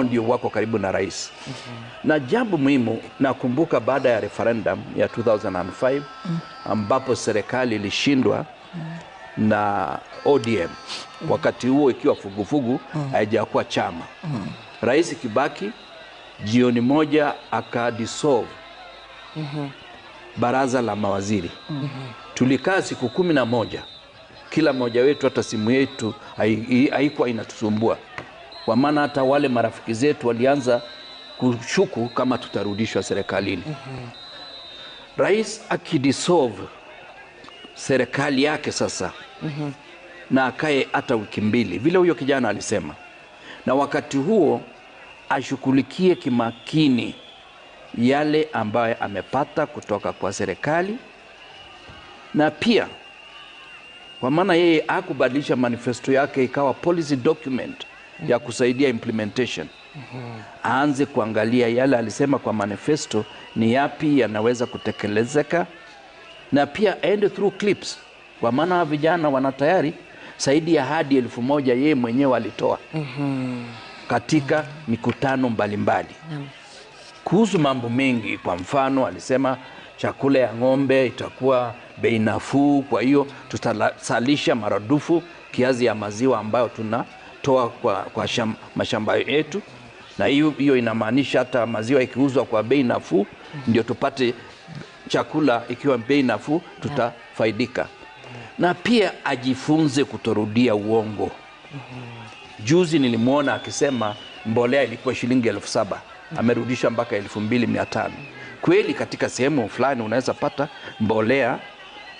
Hao ndio wako karibu na rais. Na jambo muhimu, nakumbuka baada ya referendum ya 2005 ambapo serikali ilishindwa na ODM, wakati huo ikiwa fugufugu, haijakuwa chama. Rais Kibaki jioni moja akadissolve baraza la mawaziri. Tulikaa siku 11, kila mmoja wetu hata simu yetu haikuwa inatusumbua, kwa maana hata wale marafiki zetu walianza kushuku kama tutarudishwa serikalini. Rais akidissolve serikali yake sasa na akae hata wiki 2 vile huyo kijana alisema, na wakati huo ashughulikie kimakini yale ambayo amepata kutoka kwa serikali, na pia kwa maana yeye hakubadilisha manifesto yake ikawa policy document ya kusaidia implementation. Aanze kuangalia yale alisema kwa manifesto ni yapi yanaweza kutekelezeka, na pia aende through clips, kwa maana vijana wana tayari zaidi ya hadi 1000 yeye mwenyewe alitoa katika mikutano mbalimbali kuhusu mambo mengi. Kwa mfano alisema chakula ya ng'ombe itakuwa bei nafuu, kwa hiyo tutasalisha maradufu kiasi ya maziwa ambayo tunatoa kwa mashamba yetu, na hiyo inamaanisha hata maziwa ikiuzwa kwa bei nafuu ndio tupate chakula ikiwa bei nafuu, tutafaidika. Na pia ajifunze kutorudia uongo. Juzi nilimuona akisema mbolea ilikuwa shilingi 7,000, amerudisha mpaka 2,500. Kweli katika sehemu fulani unaweza pata mbolea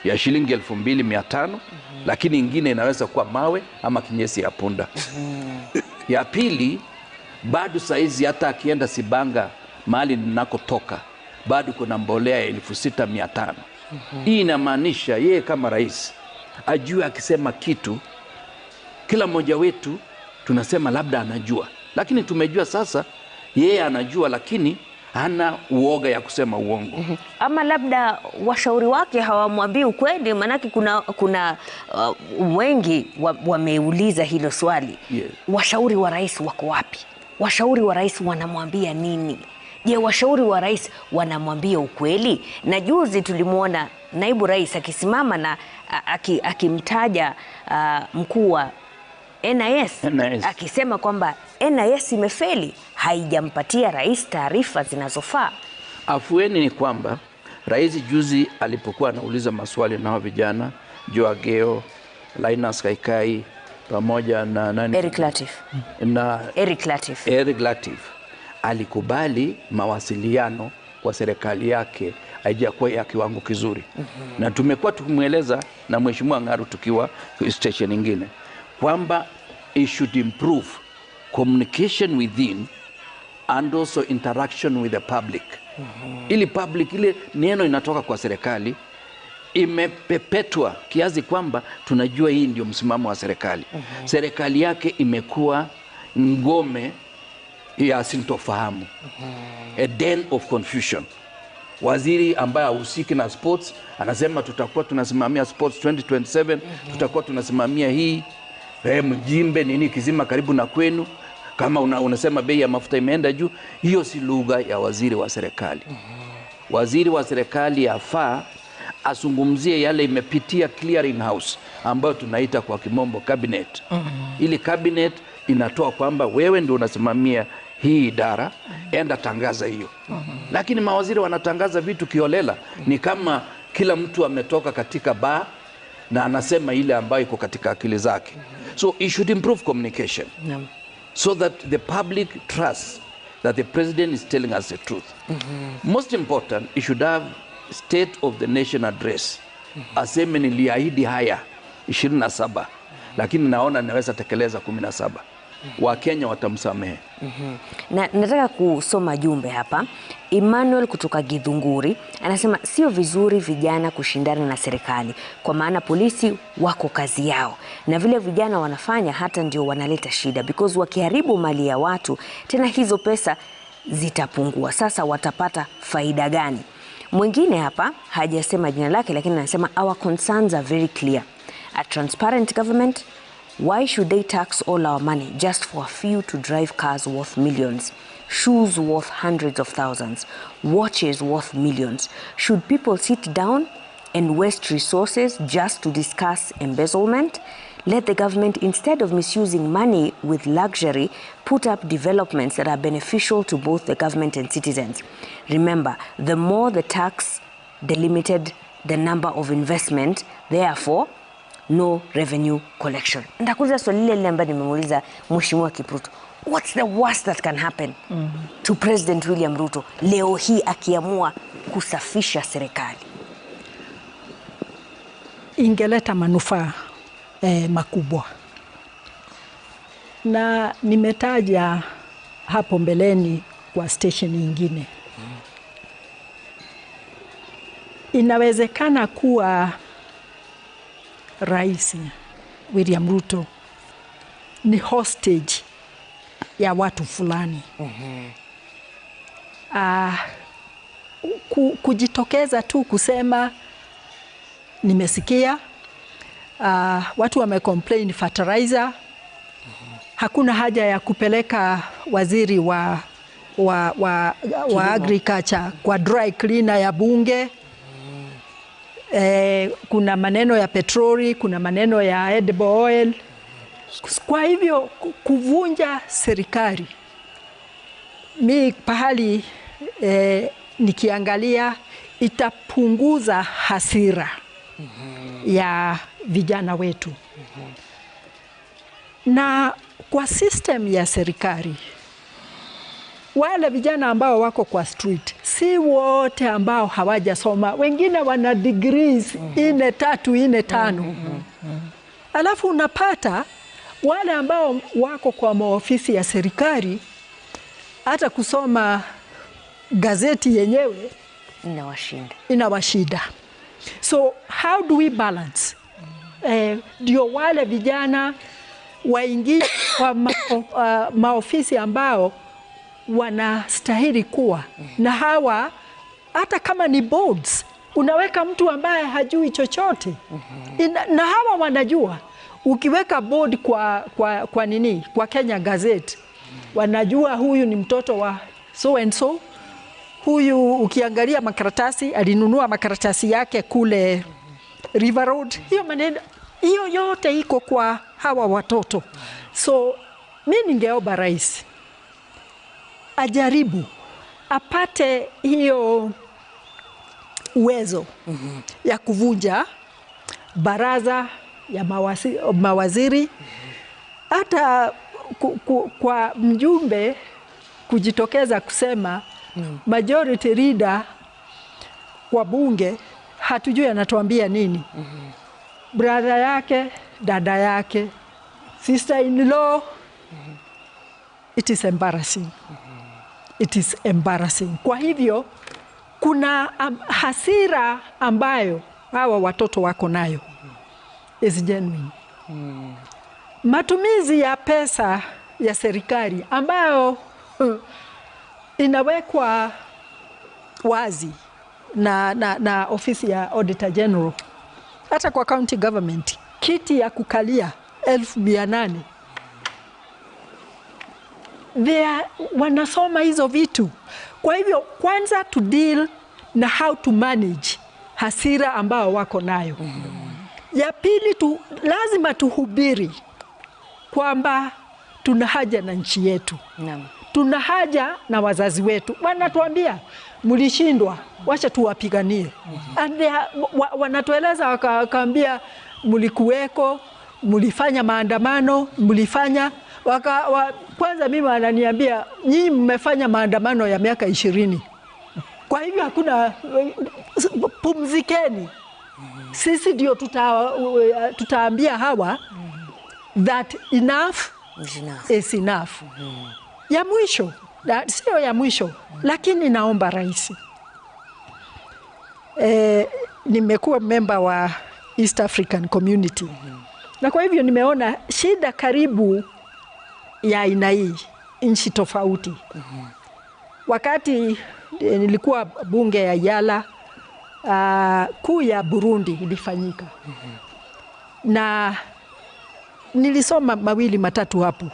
ya shilingi 2,500, lakini ingine inaweza kuwa mawe ama kinyesi ya punda. Ya pili, bado saizi hata akienda Sibanga mahali ninakotoka bado kuna mbolea ya 6,500. Hii inamaanisha yeye kama rais ajue akisema kitu, kila mmoja wetu tunasema labda anajua, lakini tumejua sasa yeye anajua, lakini hana uoga ya kusema uongo. Ama labda washauri wake hawamwambii ukweli, manake kuna wengi wameuliza hilo swali. Yes. Washauri wa rais wako wapi? Washauri wa rais wanamwambia nini? Je, washauri wa rais wanamwambia ukweli? Na juzi tulimuona naibu rais akisimama na akimtaja mkuu wa NIS, akisema kwamba NIS imefeli, haijampatia rais taarifa zinazofaa. Afueni ni kwamba rais juzi alipokuwa anauliza maswali na vijana Joageo, Linus Kaikai pamoja na nani? Eric Latif. Na Eric Latif. Eric Latif alikubali mawasiliano kwa serikali yake haijakuwa ya kiwango kizuri. Na tumekuwa tukimweleza na Mheshimiwa Ngaru tukiwa station nyingine kwamba it should improve communication within and also interaction with the public. Ili public, ile neno inatoka kwa serikali imepepetwa kiasi kwamba tunajua hii ndio msimamo wa serikali. Serikali yake imekuwa ngome ya sintofahamu, a den of confusion. Waziri ambaye hahusiki na sports anasema tutakuwa tunasimamia sports 2027, tutakuwa tunasimamia hii mjimbe nini kizima karibu na kwenu. Kama unasema bei ya mafuta imeenda juu, hiyo si lugha ya waziri wa serikali. Waziri wa serikali afaa azungumzie yale imepitia clearing house ambayo tunaita kwa kimombo cabinet. Ili cabinet inatoa kwamba wewe ndio unasimamia hii idara, enda tangaza hiyo. Lakini mawaziri wanatangaza vitu kiolela, ni kama kila mtu ametoka katika bar na anasema ile ambayo iko katika akili zake. So it should improve communication. So that the public trusts that the president is telling us the truth. Most important, it should have state of the nation address. Aseme niliahidi haya 27, lakini naona naweza tekeleza 17. Wakenya watamsamehe. Na nataka kusoma jumbe hapa. Emmanuel kutoka Githunguri anasema sio vizuri vijana kushindana na serikali, kwa maana polisi wako kazi yao, na vile vijana wanafanya hata ndio wanaleta shida, because wakiharibu mali ya watu tena hizo pesa zitapungua. Sasa watapata faida gani? Mwingine hapa hajasema jina lake, lakini anasema our concerns are very clear. A transparent government, Why should they tax all our money just for a few to drive cars worth millions, shoes worth hundreds of thousands, watches worth millions? Should people sit down and waste resources just to discuss embezzlement? Let the government, instead of misusing money with luxury, put up developments that are beneficial to both the government and citizens. Remember, the more the tax, the limited the number of investment, therefore no revenue collection. Nitakuuliza swali lile lile ambalo nimemuuliza Mheshimiwa Kipruto. What's the worst that can happen to President William Ruto leo hii akiamua kusafisha serikali? Ingeleta manufaa makubwa, na nimetaja hapo mbeleni kwa station nyingine. Inawezekana kuwa Rais William Ruto ni hostage ya watu fulani. Kujitokeza tu kusema nimesikia watu wamecomplain fertilizer, hakuna haja ya kupeleka waziri wa agriculture kwa dry cleaner ya bunge. Kuna maneno ya petroli, kuna maneno ya edible oil. Kwa hivyo kuvunja serikali, mi pahali nikiangalia itapunguza hasira ya vijana wetu. Na kwa system ya serikali, wale vijana ambao wako kwa street si wote ambao hawajasoma, wengine wana degrees 4, 3, 4, 5. Alafu unapata wale ambao wako kwa maofisi ya serikali hata kusoma gazeti yenyewe inawashinda. So how do we balance? Ndio wale vijana waingie kwa maofisi ambao wanastahili kuwa. Na hawa hata kama ni boards, unaweka mtu ambaye hajui chochote. Na hawa wanajua. Ukiweka board kwa nini? Kwa Kenya Gazette, wanajua huyu ni mtoto wa so and so. Huyu ukiangalia makaratasi, alinunua makaratasi yake kule River Road. Hiyo maneno, hiyo yote iko kwa hawa watoto. So mimi ningeomba rais ajaribu apate hiyo uwezo ya kuvunja baraza ya mawaziri, hata kwa mjumbe kujitokeza kusema majority leader kwa bunge hatujui anatuambia nini. Brother yake, dada yake, sister in law. It is embarrassing. It is embarrassing. Kwa hivyo kuna hasira ambayo hawa watoto wako nayo is genuine. Matumizi ya pesa ya serikali ambayo inawekwa wazi na ofisi ya Auditor General, hata kwa county government, kiti ya kukalia 1800. Wanasoma hizo vitu. Kwa hivyo kwanza to deal na how to manage hasira ambao wako nayo. Ya pili lazima tuhubiri kwamba tuna haja na nchi yetu. Tuna haja na wazazi wetu. Wanatuambia mlishindwa, wacha tuwapiganie. And wanatueleza wakaambia mlikuweko, mlifanya maandamano, mlifanya kwanza mimi wananiambia nyinyi mmefanya maandamano ya miaka 20. Kwa hivyo hakuna, pumzikeni. Sisi ndio tutaambia hawa that enough is enough. Ya mwisho, sio ya mwisho, lakini naomba rais. Nimekuwa member wa East African Community. Na kwa hivyo nimeona shida karibu ya aina hii nchi tofauti. Wakati nilikuwa bunge ya Yala, kuu ya Burundi ilifanyika. Na Nilisoma mawili matatu hapo.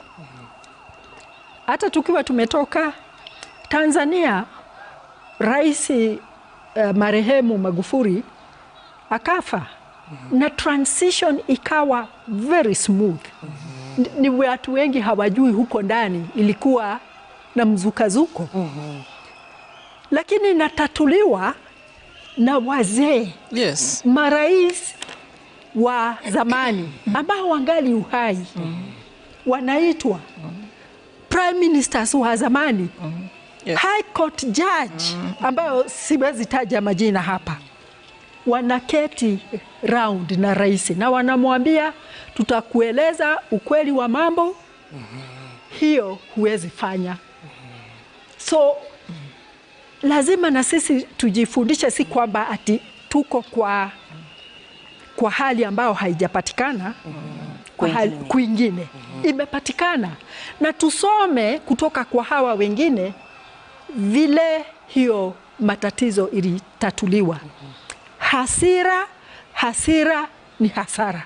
Hata tukiwa tumetoka Tanzania, Rais marehemu Magufuli akafa na transition ikawa very smooth. Ni watu wengi hawajui huko ndani ilikuwa na mzukazuko. Lakini inatatuliwa na wazee. Yes. Marais wa zamani ambao wangali uhai wanaitwa prime ministers wa zamani. Yes. High court judge ambayo siwezi taja majina hapa, wanaketi round na rais na wanamwambia tutakueleza ukweli wa mambo, hiyo huwezi fanya. So lazima na sisi tujifundishe, si kwamba ati tuko kwa hali ambayo haijapatikana kwa hali kwingine. Imepatikana, na tusome kutoka kwa hawa wengine vile hiyo matatizo ilitatuliwa. Hasira, hasira ni hasara.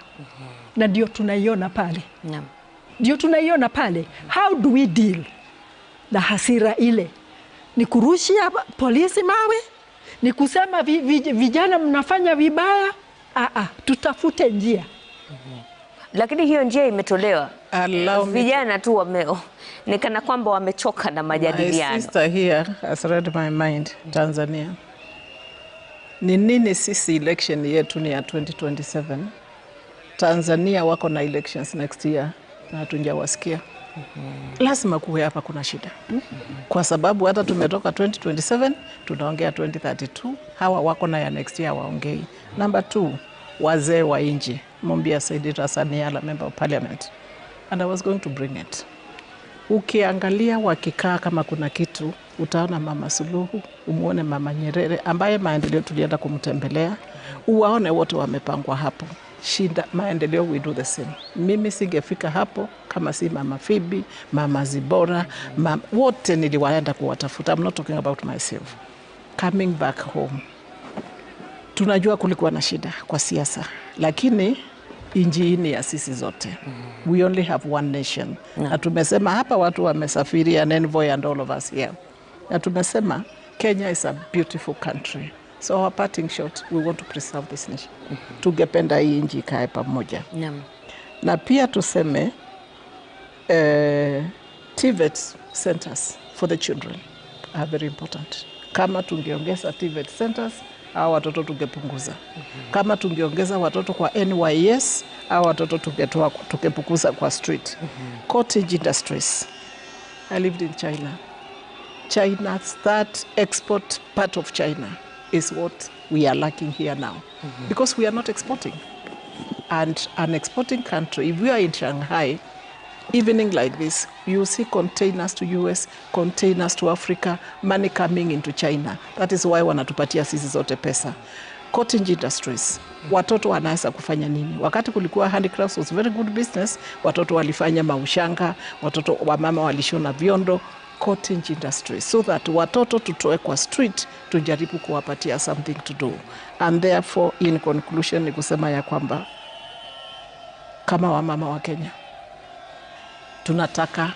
Na ndio tunaiona pale. Ndio tunaiona pale. How do we deal na hasira ile? Ni kurushia polisi mawe? Ni kusema vijana mnafanya vibaya? Tutafute njia. Lakini hiyo njia imetolewa. Vijana tu ni kana kwamba wamechoka na majadiliano. My sister here has read my mind, Tanzania. Ni nini sisi election yetu ni ya 2027? Tanzania wako na elections next year na hatujawasikia. Lazima kuwe hapa kuna shida. Kwa sababu hata tumetoka 2027 tunaongea 2032, hawa wako na ya next year waongei. Number 2, wazee wa nchi. Mwambia Said Hassan member of parliament. And I was going to bring it. Ukiangalia wakikaa kama kuna kitu, utaona Mama Suluhu, umuone Mama Nyerere ambaye maendeleo tulienda kumtembelea, uwaone wote wamepangwa hapo. Shinda maendeleo, we do the same. Mimi singefika hapo kama si Mama Phoebe, Mama Zibora, wote niliwaenda kuwatafuta. I'm not talking about myself. Coming back home, tunajua kulikuwa na shida kwa siasa, lakini inji ni ya sisi zote. We only have one nation. Na tumesema hapa watu wamesafiri, and envoy and all of us here. Na tumesema Kenya is a beautiful country. So our parting shot, we want to preserve this nation. Tungependa hii nchi ikae pamoja. Na pia tuseme TVET centers for the children are very important. Kama tungeongeza TVET centers, hao watoto tungepunguza. Kama tungeongeza watoto kwa NYS, hao watoto tungepunguza kwa street. Cottage industries. I lived in China. China's that export part of China is what we are lacking here now. Because we are not exporting. And an exporting country, if we are in Shanghai, evening like this, you see containers to US, containers to Africa, money coming into China. That is why wanatupatia sisi zote pesa. Cottage industries, watoto wanaweza kufanya nini? Wakati kulikuwa handicrafts was very good business, watoto walifanya maushanga, watoto wa mama walishona vyondo. Cottage industry, so that watoto tutoe kwa street, tujaribu kuwapatia something to do. And therefore, in conclusion, ni kusema ya kwamba kama wamama wa Kenya tunataka,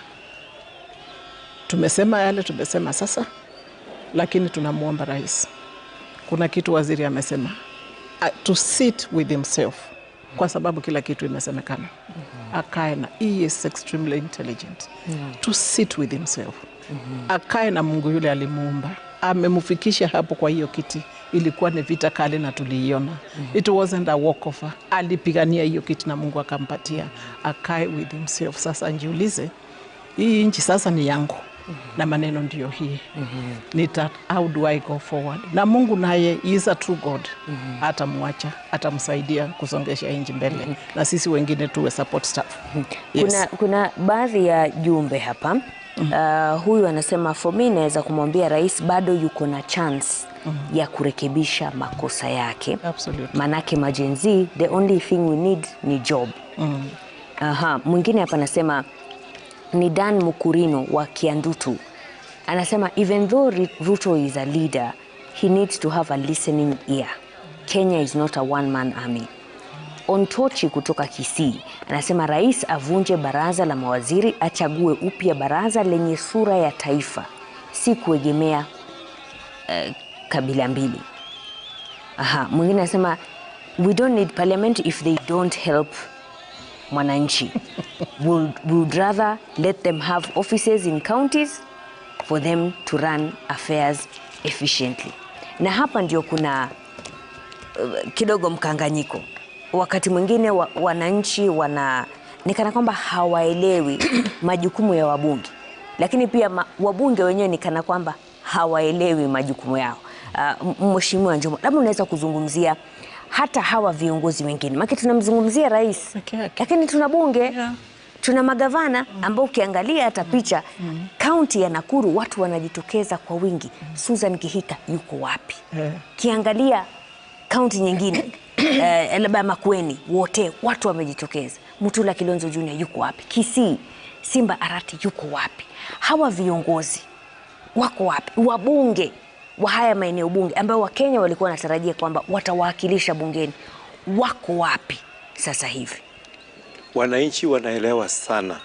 tumesema yale tumesema sasa, lakini tunamuomba rais. Kuna kitu waziri amesema, to sit with himself, kwa sababu kila kitu imesemekana. Akae na, he is extremely intelligent. To sit with himself. Akae na Mungu yule alimuumba. Amemfikisha hapo kwa hiyo kiti. Ilikuwa ni vita kali na tuliiona. It wasn't a walkover. Alipigania hiyo kiti na Mungu akampatia. Akae with himself. Sasa njiulize, hii nchi sasa ni yangu. Na maneno ndiyo hii. Nita, how do I go forward? Na Mungu naye is a true God. Atamwacha, atamsaidia kusongesha nchi mbele. Na sisi wengine tuwe support staff. Yes. Kuna baadhi ya jumbe hapa. Huyu anasema for me naweza kumwambia rais bado yuko na chance ya kurekebisha makosa yake. Absolutely. Manake majenzi, the only thing we need ni job. Mwingine hapa anasema ni Dan Mukurino wa Kiandutu. Anasema even though Ruto is a leader, he needs to have a listening ear. Kenya is not a one-man army. Ontochi kutoka Kisii anasema rais avunje baraza la mawaziri, achague upya baraza lenye sura ya taifa, si kuegemea kabila mbili. Aha, mwingine anasema we don't need parliament if they don't help mwananchi. We would rather let them have offices in counties for them to run affairs efficiently. Na hapa ndio kuna kidogo mkanganyiko. Wakati mwingine wananchi ni kana kwamba hawaelewi majukumu ya wabunge, lakini pia wabunge wenyewe ni kana kwamba hawaelewi majukumu yao. Mheshimiwa Njomo, labda unaweza kuzungumzia hata hawa viongozi wengine, maana tunamzungumzia rais, lakini tuna bunge, tuna magavana ambao ukiangalia hata picha kaunti ya Nakuru watu wanajitokeza kwa wingi. Susan Kihika yuko wapi? Kiangalia kaunti nyingine labda Makueni, wote watu wamejitokeza. Mutula Kilonzo Junior yuko wapi? Kisii, Simba Arati yuko wapi? Hawa viongozi wako wapi? Wabunge wa haya maeneo bunge ambao Wakenya walikuwa wanatarajia kwamba watawakilisha bungeni wako wapi sasa hivi? Wananchi wanaelewa sana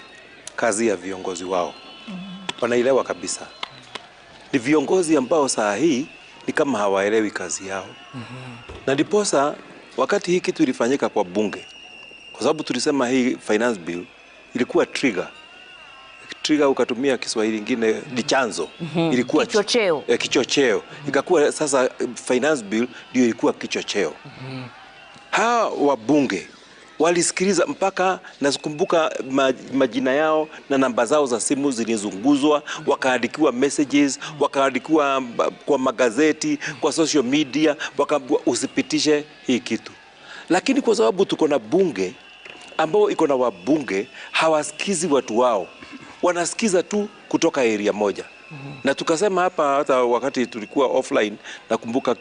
kazi ya viongozi wao. Wanaelewa kabisa. Ni viongozi ambao saa hii ni kama hawaelewi kazi yao. Na ndiposa wakati hii kitu ilifanyika kwa bunge, kwa sababu tulisema hii finance bill ilikuwa trigger. Trigger ukatumia Kiswahili kingine ni chanzo. Ilikuwa kichocheo. Kichocheo. Ikakuwa sasa finance bill ndio ilikuwa kichocheo. Hawa wabunge walisikiliza mpaka nakumbuka majina yao na namba zao za simu zilizunguzwa, wakaandikiwa messages, wakaandikiwa kwa magazeti, kwa social media, wakaambiwa usipitishe hii kitu. Lakini kwa sababu tuko na bunge ambao iko na wabunge hawasikizi watu wao, wanasikiza tu kutoka area moja. Na tukasema hapa hata wakati tulikuwa offline, nakumbuka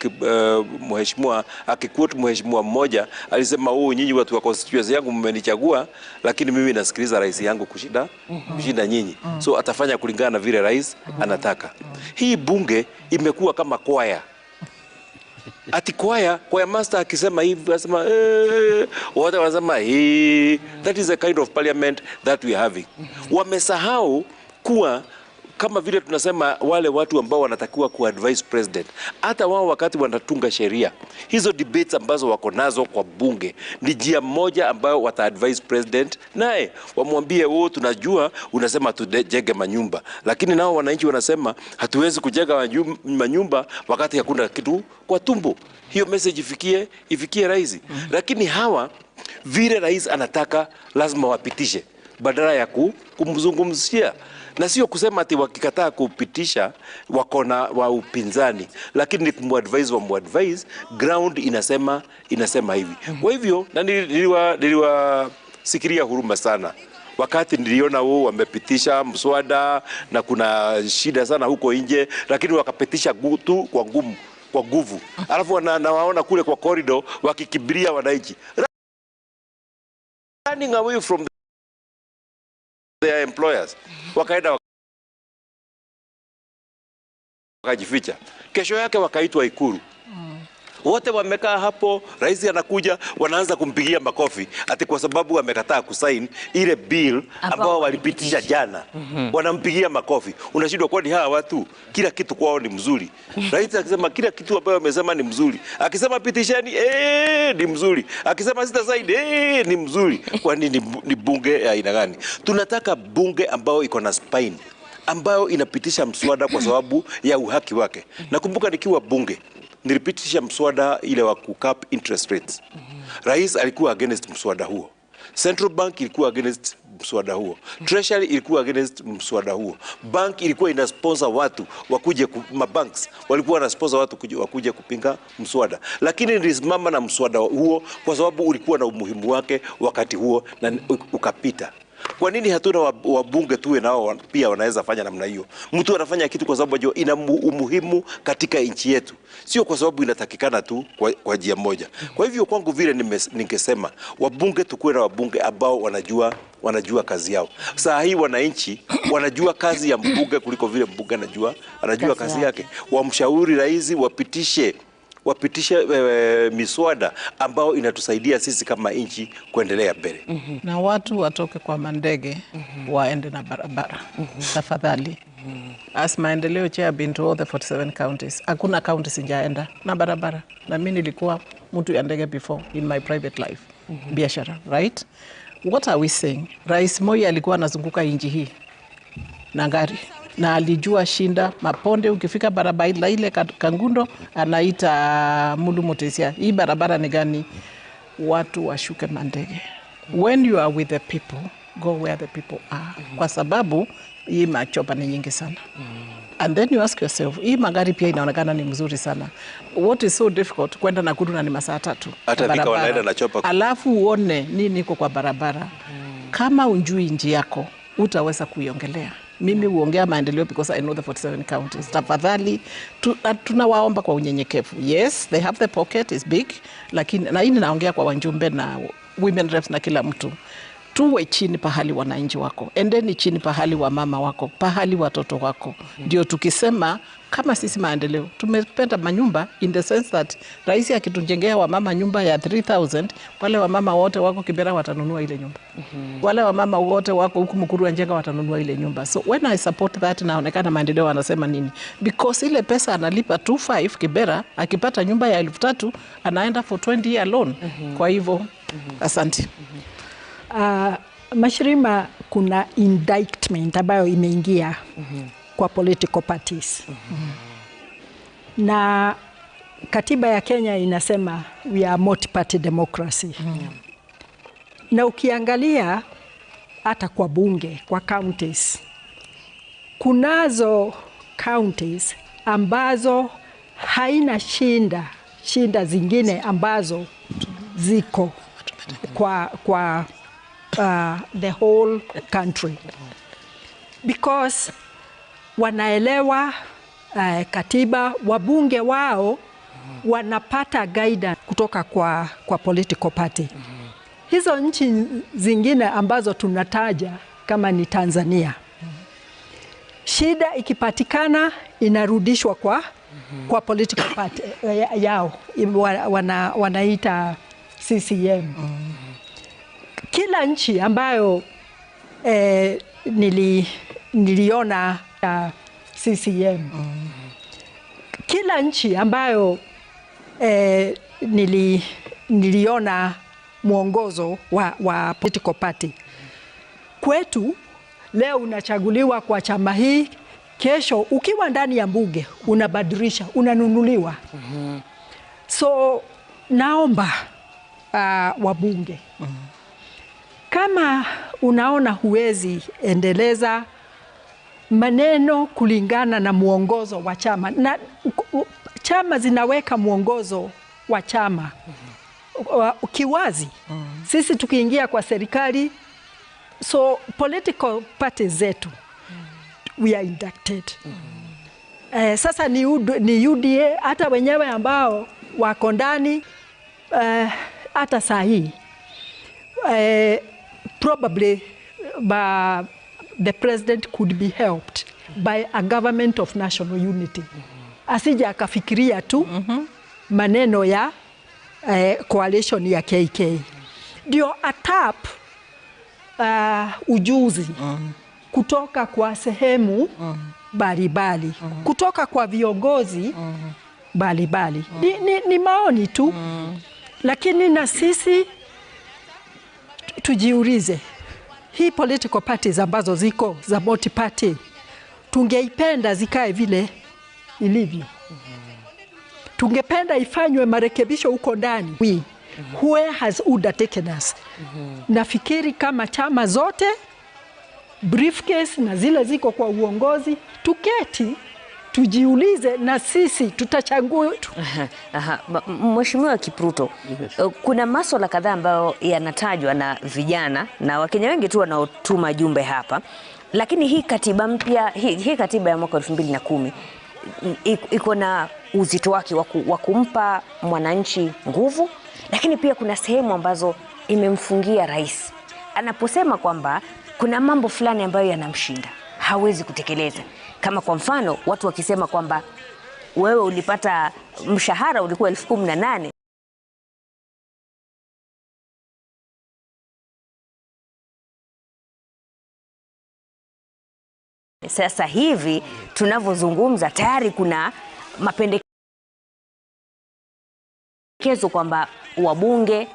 mheshimiwa akiquote mheshimiwa mmoja alisema, "Oh, nyinyi watu wa constituency yangu mmenichagua, lakini mimi nasikiliza rais yangu kushinda nyinyi." So atafanya kulingana na vile rais anataka. Hii bunge imekuwa kama kwaya. Ati kwaya master akisema hivi anasema wote wanasema hii. That is the kind of parliament that we are having. Wamesahau kuwa kama vile tunasema wale watu ambao wanatakiwa kuadvise president, hata wao wakati wanatunga sheria, hizo debates ambazo wako nazo kwa bunge ni njia moja ambayo wataadvise president, naye wamwambie, oh, tunajua unasema tujenge manyumba, lakini nao wananchi wanasema hatuwezi kujenga manyumba wakati hakuna kitu kwa tumbo. Hiyo message ifikie rais. Lakini hawa vile rais anataka lazima wapitishe badala ya kumzungumzia. Na sio kusema ati wakikataa kupitisha wako na wa upinzani, lakini ni kumuadvise, wamuadvise ground inasema hivi. Kwa hivyo na niliwasikiria huruma sana wakati niliona wao wamepitisha mswada na kuna shida sana huko nje, lakini wakapitisha tu kwa ngumu, kwa nguvu. Alafu nawaona kule kwa corridor wakikibiria wananchi, running away from their employers, wakaenda wakajificha. Kesho yake wakaitwa Ikulu. Wote wamekaa hapo, rais anakuja, wanaanza kumpigia makofi ati kwa sababu wamekataa kusign ile bill ambao walipitisha jana. Wanampigia makofi. Unashindwa, kwani hawa watu kila kitu kwao ni mzuri? Rais akisema kila kitu ambayo wamesema ni mzuri. Akisema pitisheni, ni mzuri. Akisema sita sign, ni mzuri. Kwani ni bunge ya aina gani? Tunataka bunge ambao iko na spine, ambayo inapitisha mswada kwa sababu ya uhaki wake. Nakumbuka nikiwa bunge nilipitisha mswada ile wa kucap interest rates. Rais alikuwa against mswada huo. Central Bank ilikuwa against mswada huo. Treasury ilikuwa against mswada huo. Bank ilikuwa ina sponsor watu wakuje, mabanks walikuwa wana sponsor watu wakuje kupinga mswada. Lakini nilisimama na mswada huo kwa sababu ulikuwa na umuhimu wake wakati huo na ukapita. Kwa nini hatuna wabunge tuwe nao pia wanaweza fanya namna hiyo? Mtu anafanya kitu kwa sababu anajua ina umuhimu katika nchi yetu, sio kwa sababu inatakikana tu kwa njia moja. Kwa hivyo kwangu vile ningesema wabunge, tukuwe na wabunge ambao wanajua kazi yao. Saa hii wananchi wanajua kazi ya mbunge kuliko vile mbunge anajua kazi yake. Wamshauri rais wapitishe wapitishe miswada ambao inatusaidia sisi kama nchi kuendelea mbele. Na watu watoke kwa mandege waende na barabara tafadhali. As maendeleo chair been to all the 47 counties, hakuna county sijaenda na barabara, na mimi nilikuwa mtu ya ndege before in my private life, biashara, right? What are we saying? Rais Moi alikuwa anazunguka nchi hii na gari na alijua shinda maponde. Ukifika barabara ile Kangundo anaita Mulu Mutesia, hii barabara ni gani? Watu washuke mandege. When you are with the people, go where the people are, kwa sababu hii machopa ni nyingi sana. And then you ask yourself, hii magari pia inaonekana ni mzuri sana. What is so difficult kwenda Nakuru na ni masaa 3? Hata Thika wanaenda na chopa. Alafu uone nini iko kwa barabara. Kama unjui nji yako, utaweza kuiongelea. Mimi huongea maendeleo because I know the 47 counties. Tafadhali tunawaomba kwa unyenyekevu. Yes, they have the pocket is big, lakini na hii ninaongea kwa wajumbe na women reps na kila mtu. Tuwe chini pahali wananchi wako, endeni chini pahali wa mama wako, pahali watoto wako. Ndio tukisema kama sisi maendeleo tumependa manyumba in the sense that rais akitujengea wamama nyumba ya 3000, wale wamama wote wako Kibera watanunua ile nyumba. Wale wamama wote wako huku Mukuru wa Njenga watanunua ile nyumba. So when I support that, naonekana maendeleo wanasema nini? Because ile pesa analipa 25 Kibera, akipata nyumba ya 3000 anaenda for 20 year loan. Kwa hivyo asante. Mashirima, kuna indictment ambayo imeingia kwa political parties. Na katiba ya Kenya inasema we are multi-party democracy. Na ukiangalia hata kwa bunge, kwa counties, kunazo counties ambazo haina shinda zingine ambazo ziko kwa the whole country, because wanaelewa katiba, wabunge wao wanapata guidance kutoka kwa political party. Hizo nchi zingine ambazo tunataja kama ni Tanzania, shida ikipatikana inarudishwa kwa political party yao, wanaita CCM. Kila nchi ambayo niliona CCM. Kila nchi ambayo niliona mwongozo wa political party. Kwetu leo unachaguliwa kwa chama hii, kesho ukiwa ndani ya bunge unabadilisha, unanunuliwa. So naomba wabunge, kama unaona huwezi endeleza maneno kulingana na mwongozo wa chama, na chama zinaweka mwongozo wa chama kiwazi. Sisi tukiingia kwa serikali, so political parties zetu we are inducted. Sasa ni UDA, hata wenyewe ambao wako ndani, hata saa hii probably the president could be helped by a government of national unity. Asije akafikiria tu maneno ya coalition ya KK. Ndio atap ujuzi kutoka kwa sehemu mbalimbali, kutoka kwa viongozi mbalimbali. Ni maoni tu, lakini na sisi tujiulize, hii political parties ambazo ziko za multi party, tungeipenda zikae vile ilivyo? Tungependa ifanywe marekebisho huko ndani. Where has UDA taken us? Nafikiri kama chama zote, briefcase na zile ziko kwa uongozi, tuketi tujiulize na sisi tutachagua. Mheshimiwa Kipruto, kuna masuala kadhaa ambayo yanatajwa na vijana na Wakenya wengi tu wanaotuma jumbe hapa, lakini hii katiba mpya, hii katiba ya mwaka 2010 iko na uzito wake wa kumpa mwananchi nguvu, lakini pia kuna sehemu ambazo imemfungia rais anaposema kwamba kuna mambo fulani ambayo yanamshinda, hawezi kutekeleza. Kama kwa mfano watu wakisema kwamba Wewe ulipata mshahara ulikuwa 18,000. Sasa hivi tunavyozungumza tayari kuna mapendekezo kwamba wabunge,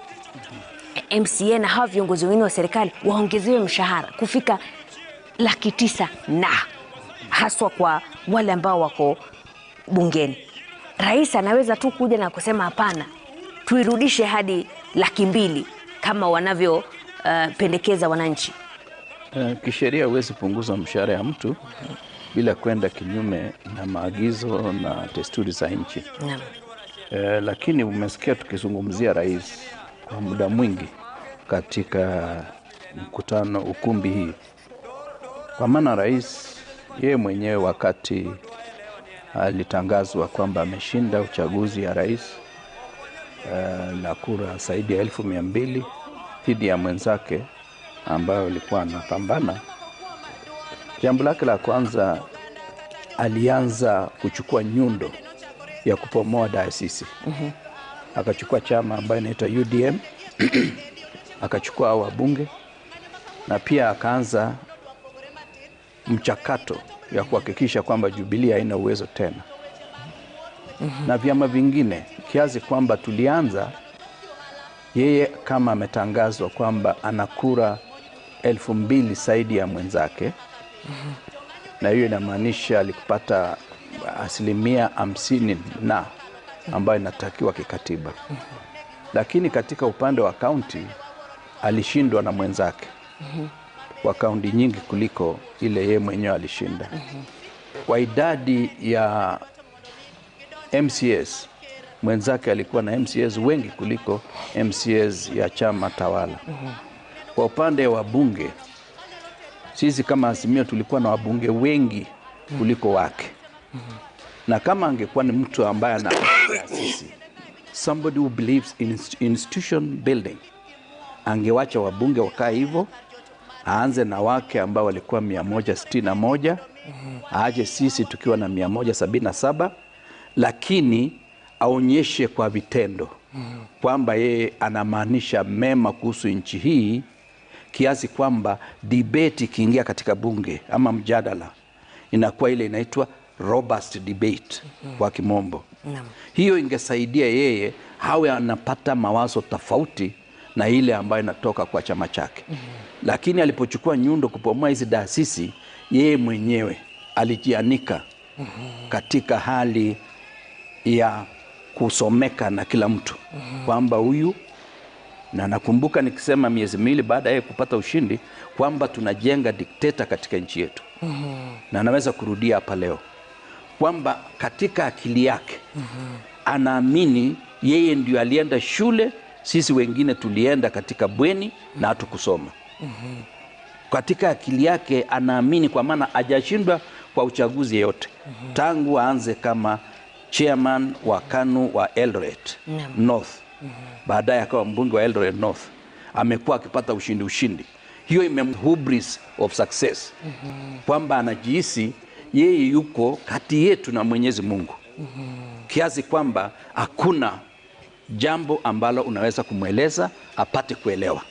MCA na hawa viongozi wengine wa serikali waongezewe mshahara kufika 900,000, na haswa kwa wale ambao wako bungeni. Rais anaweza tu kuja na kusema hapana, tuirudishe hadi 200,000 kama wanavyo pendekeza wananchi. Kisheria huwezi punguza mshahara ya mtu bila kwenda kinyume na maagizo na desturi za nchi. Naam. Lakini umesikia tukizungumzia rais kwa muda mwingi katika mkutano ukumbi hii. Kwa maana rais yeye mwenyewe wakati alitangazwa kwamba ameshinda uchaguzi ya rais na kura zaidi ya 200,000 dhidi ya mwenzake ambayo alikuwa anapambana, jambo lake la kwanza alianza kuchukua nyundo ya kupomoa dayosisi. Akachukua chama ambayo inaitwa UDM, akachukua wabunge, na pia akaanza mchakato ya kuhakikisha kwamba Jubilee haina uwezo tena. Na vyama vingine, kiasi kwamba tulianza yeye kama ametangazwa kwamba ana kura 2,000 zaidi ya mwenzake. Na hiyo inamaanisha alikupata 50% na ambayo inatakiwa kikatiba. Lakini katika upande wa kaunti alishindwa na mwenzake kwa kaunti nyingi kuliko ile yeye mwenyewe alishinda. Kwa idadi ya MCS, mwenzake alikuwa na MCS wengi kuliko MCS ya chama tawala. Kwa upande wa bunge, sisi kama Azimio tulikuwa na wabunge wengi kuliko wake. Na kama angekuwa ni mtu ambaye ana sisi, somebody who believes in institution building, angewacha wabunge wakae hivyo, aanze na wake ambao walikuwa 161, aache sisi tukiwa na 177, lakini aonyeshe kwa vitendo kwamba yeye anamaanisha mema kuhusu nchi hii, kiasi kwamba debate ikiingia katika bunge ama mjadala inakuwa ile inaitwa robust debate kwa kimombo. Hiyo ingesaidia yeye hawe anapata mawazo tofauti na ile ambayo inatoka kwa chama chake. Lakini alipochukua nyundo kupomoa hizi taasisi, yeye mwenyewe alijianika katika hali ya kusomeka na kila mtu kwamba huyu, na nakumbuka nikisema miezi miwili baada ya kupata ushindi kwamba tunajenga dikteta katika nchi yetu. Na naweza kurudia hapa leo kwamba katika akili yake anaamini yeye ndio alienda shule, sisi wengine tulienda katika bweni na hatukusoma. Katika akili yake anaamini, kwa maana hajashindwa kwa uchaguzi yeyote tangu aanze kama chairman wa KANU wa Eldoret North, baadaye akawa mbunge wa Eldoret North, amekuwa akipata ushindi. Hiyo ime hubris of success, kwamba anajihisi yeye yuko kati yetu na Mwenyezi Mungu, kiasi kwamba hakuna jambo ambalo unaweza kumweleza apate kuelewa.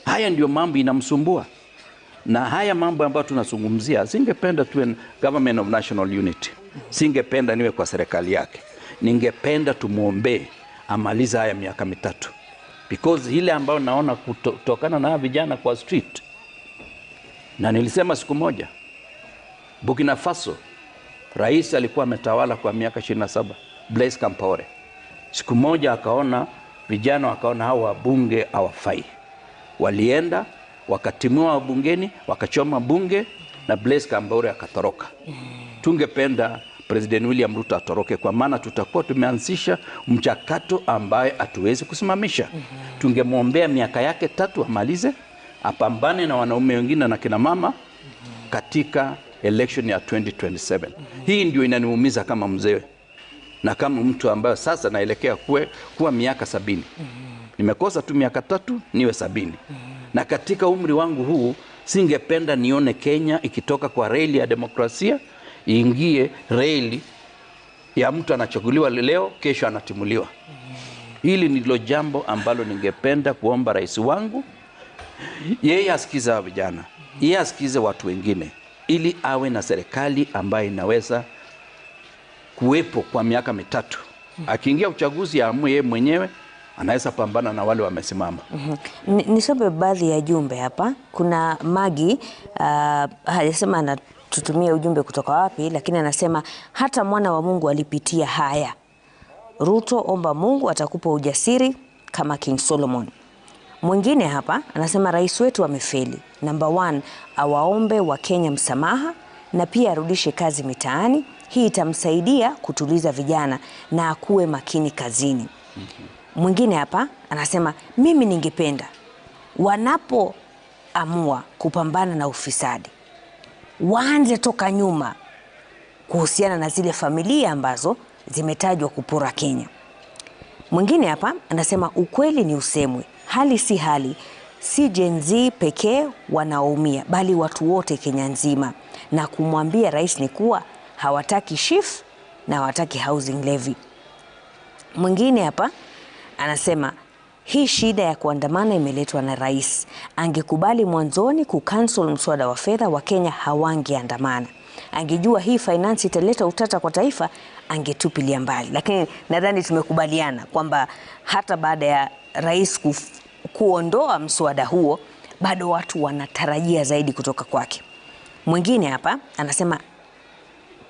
Haya ndio mambo inamsumbua. Na haya mambo ambayo tunazungumzia, singependa tuwe government of national unity, singependa niwe kwa serikali yake, ningependa tumuombe amalize haya miaka mitatu, because ile ambayo naona kutokana na vijana kwa street, na nilisema siku moja Burkina Faso rais alikuwa ametawala kwa miaka 27, Blaise Compaoré. Siku moja akaona vijana, wakaona hao wabunge hawafai, walienda wakatimua wabungeni, wakachoma bunge na Blaise Compaoré akatoroka. Tungependa President William Ruto atoroke, kwa maana tutakuwa tumeanzisha mchakato ambaye hatuwezi kusimamisha. Tungemwombea miaka yake 3 amalize, apambane na wanaume wengine na kina mama katika election ya 2027. Hii ndio inaniumiza kama mzee na kama mtu ambaye sasa naelekea kuwa miaka 70. Nimekosa tu miaka 3 niwe 70. Na katika umri wangu huu singependa nione Kenya ikitoka kwa reli ya demokrasia iingie reli ya mtu anachaguliwa leo, kesho anatimuliwa. Hili ndilo jambo ambalo ningependa kuomba rais wangu, yeye asikize hawa vijana, yeye asikize watu wengine, ili awe na serikali ambayo inaweza kuwepo kwa miaka 3. Akiingia uchaguzi aamue yeye mwenyewe, anaweza pambana na wale wamesimama. Nisome baadhi ya jumbe hapa. Kuna Magi, hajasema anatutumia ujumbe kutoka wapi, lakini anasema hata mwana wa Mungu alipitia haya. Ruto, omba Mungu atakupa ujasiri kama King Solomon. Mwingine hapa anasema rais wetu amefeli. Number 1, awaombe wa Kenya msamaha na pia arudishe kazi mitaani. Hii itamsaidia kutuliza vijana na akuwe makini kazini. Mwingine hapa anasema mimi ningependa wanapoamua kupambana na ufisadi waanze toka nyuma kuhusiana na zile familia ambazo zimetajwa kupora Kenya. Mwingine hapa anasema ukweli ni usemwe, hali si hali, si Gen Z pekee wanaoumia bali watu wote Kenya nzima, na kumwambia rais ni kuwa hawataki SHIF na hawataki housing levy. Mwingine hapa anasema hii shida ya kuandamana imeletwa na rais. Angekubali mwanzoni kucancel mswada wa fedha, wa Kenya hawangeandamana. Angejua hii finance italeta utata kwa taifa, angetupilia mbali. Lakini nadhani tumekubaliana kwamba hata baada ya rais kuondoa mswada huo, bado watu wanatarajia zaidi kutoka kwake. Mwingine hapa anasema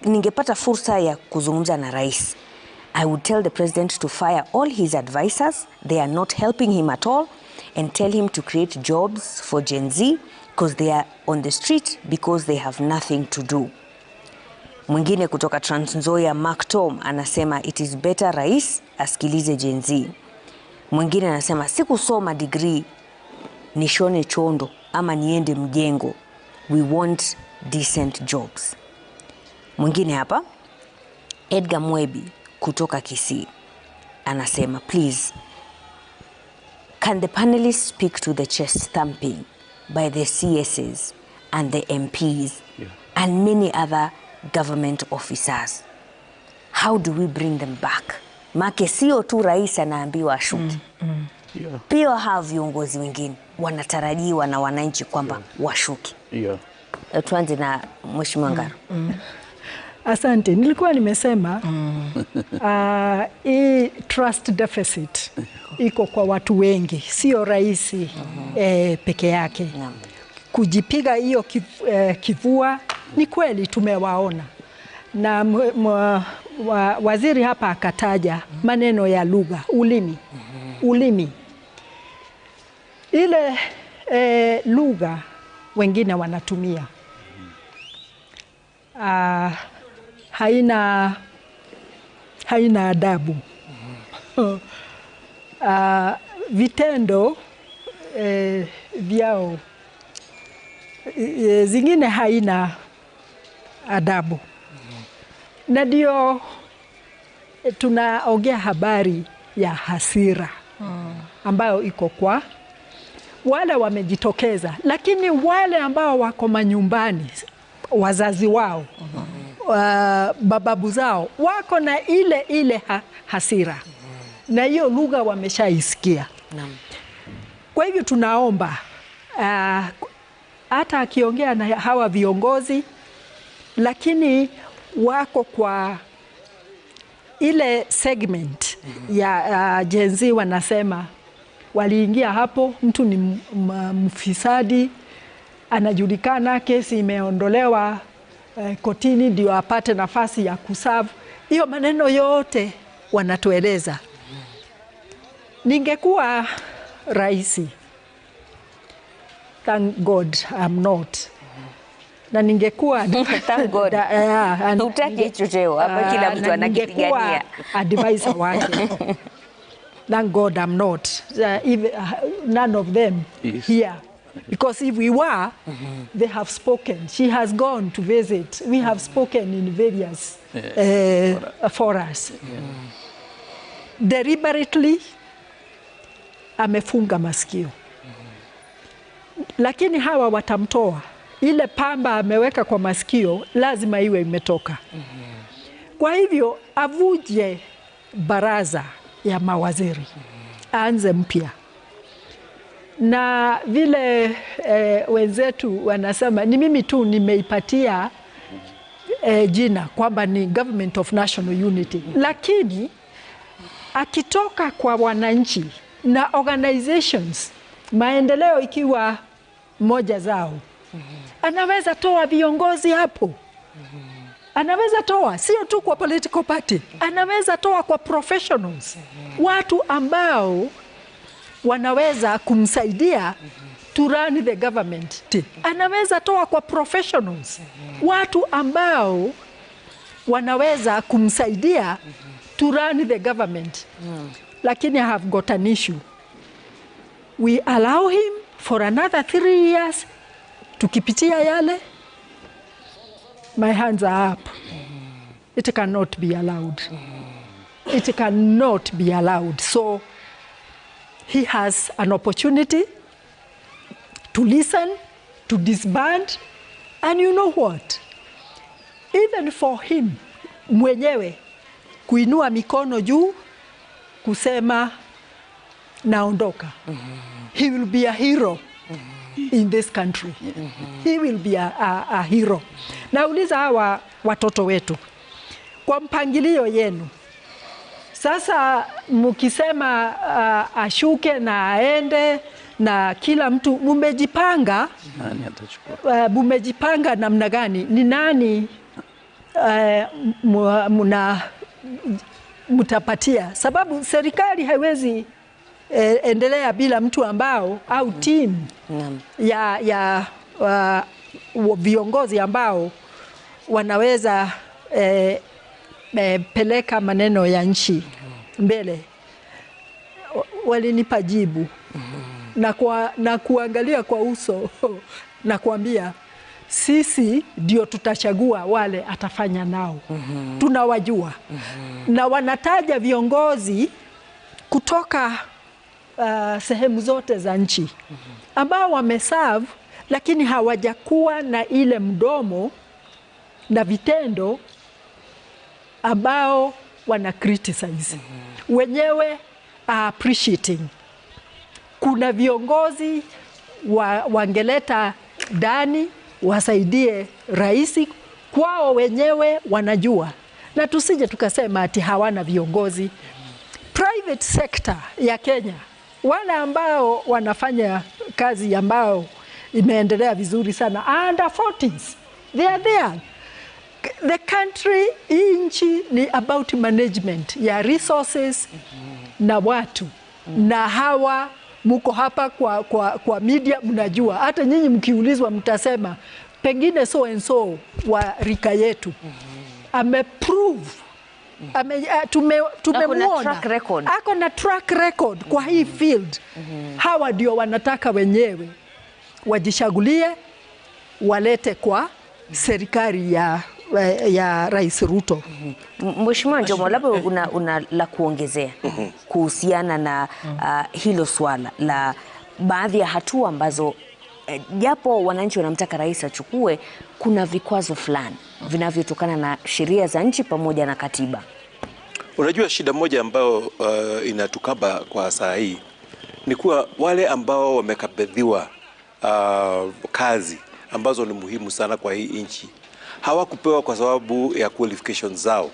ningepata fursa ya kuzungumza na rais, I would tell the president to fire all his advisors. They are not helping him at all, and tell him to create jobs for Gen Z because they are on the street because they have nothing to do. Mwingine kutoka Trans Nzoia, Mark Tom, anasema it is better rais asikilize Gen Z. Mwingine anasema sikusoma degree nishone chondo ama niende mjengo. We want decent jobs. Mwingine hapa Edgar Mwebi kutoka Kisii anasema please, can the panelists speak to the chest thumping by the CSs and the MPs and many other government officers? How do we bring them back? Make sio tu rais anaambiwa ashuke. Pia hawa viongozi wengine wanatarajiwa na wananchi kwamba washuke. Tuanze na Mheshimiwa Ngaro. Asante. Nilikuwa nimesema hii trust deficit iko kwa watu wengi, sio rais peke yake. Kujipiga hiyo kifua ni kweli tumewaona. Na waziri hapa akataja maneno ya lugha, ulimi. Ulimi. Ile lugha wengine wanatumia haina adabu. Vitendo vyao zingine haina adabu. Na ndio tunaongea habari ya hasira ambayo iko kwa wale wamejitokeza, lakini wale ambao wako manyumbani, wazazi wao, bababu zao wako na ile ile hasira, na hiyo lugha wameshaisikia. Kwa hivyo tunaomba hata akiongea na hawa viongozi, lakini wako kwa ile segment ya Gen Z, wanasema waliingia hapo, mtu ni mfisadi, anajulikana, kesi imeondolewa kotini ndio apate nafasi ya kuserve. Hiyo maneno yote wanatueleza. Ningekuwa rais, thank God I'm not. Na ningekuwa thank God. Hutaki hicho cheo hapa, kila mtu anakipigania. Advisor wake. Thank God I'm not. None of them here. Because if we were, they have spoken. She has gone to visit. We have spoken in various forums. Deliberately, amefunga masikio. Lakini hawa watamtoa. Ile pamba ameweka kwa masikio, lazima iwe imetoka. Kwa hivyo avuje baraza ya mawaziri, aanze mpya. Na vile wenzetu wanasema, ni mimi tu nimeipatia jina kwamba ni Government of National Unity, lakini akitoka kwa wananchi na organizations, maendeleo ikiwa moja zao, anaweza toa viongozi hapo. Anaweza toa sio tu kwa political party, anaweza toa kwa professionals, watu ambao wanaweza kumsaidia to run the government. Anaweza toa kwa professionals, watu ambao wanaweza kumsaidia to run the government. Lakini I have got an issue. We allow him for another 3 years. Tukipitia yale, my hands are up. It cannot be allowed. It cannot be allowed. So he has an opportunity to listen, to disband, and you know what? Even for him mwenyewe kuinua mikono juu kusema naondoka. He will be a hero in this country. He will be a hero. Nauliza hawa watoto wetu, kwa mpangilio yenu sasa, mkisema ashuke na aende na kila mtu, mumejipanga? Nani atachukua? Mumejipanga namna gani? Ni nani mtapatia? Sababu serikali haiwezi endelea bila mtu ambao au team ya viongozi ambao wanaweza peleka maneno ya nchi mbele. Walinipa jibu na kuangalia kwa uso na kuambia sisi ndio tutachagua wale atafanya nao. Tunawajua. Na wanataja viongozi kutoka sehemu zote za nchi ambao wameserve, lakini hawajakuwa na ile mdomo na vitendo ambao wana criticize. Wenyewe are appreciating. Kuna viongozi wangeleta ndani wasaidie raisi, kwao wenyewe wanajua. Na tusije tukasema ati hawana viongozi. Private sector ya Kenya, wale ambao wanafanya kazi ambao imeendelea vizuri sana, under 40s, they are there. The country, hii nchi ni about management ya resources na watu. Na hawa muko hapa kwa media mnajua. Hata nyinyi mkiulizwa mtasema pengine so and so wa rika yetu ameprove, tumemuona track record. Ako na track record kwa hii field. Hawa ndio wanataka wenyewe wajichagulie walete kwa serikali ya Rais Ruto. Mheshimiwa Njomo, labda una la kuongezea kuhusiana na hilo swala la baadhi ya hatua ambazo japo wananchi wanamtaka rais achukue, kuna vikwazo fulani vinavyotokana na sheria za nchi pamoja na katiba. Unajua shida moja ambayo inatukaba kwa saa hii ni kuwa wale ambao wamekabidhiwa kazi ambazo ni muhimu sana kwa hii nchi hawakupewa kwa sababu ya qualifications zao.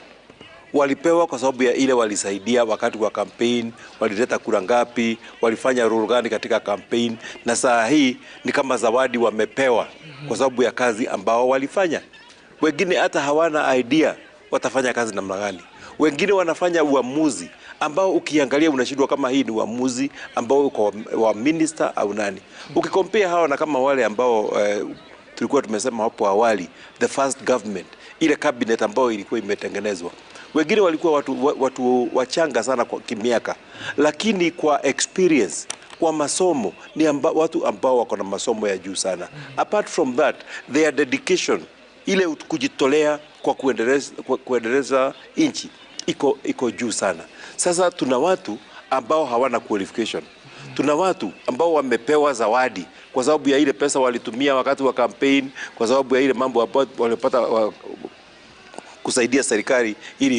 Walipewa kwa sababu ya ile walisaidia wakati wa campaign, walileta kura ngapi, walifanya role gani katika campaign, na saa hii ni kama zawadi wamepewa kwa sababu ya kazi ambao walifanya. Wengine hata hawana idea watafanya kazi namna gani. Wengine wanafanya uamuzi ambao ukiangalia unashindwa kama hii ni uamuzi ambao uko wa minister au nani. Ukikompare hawa na kama wale ambao tulikuwa tumesema hapo awali, the first government, ile cabinet ambayo ilikuwa imetengenezwa, wengine walikuwa watu wachanga sana kwa kimiaka, lakini kwa experience, kwa masomo ni watu ambao wako na masomo ya juu sana. Apart from that, their dedication, ile kujitolea kwa kuendeleza nchi iko juu sana. Sasa tuna watu ambao hawana qualification. Tuna watu ambao wamepewa zawadi kwa sababu ya ile pesa walitumia wakati wa campaign, kwa sababu ya ile mambo ambayo walipata kusaidia serikali ili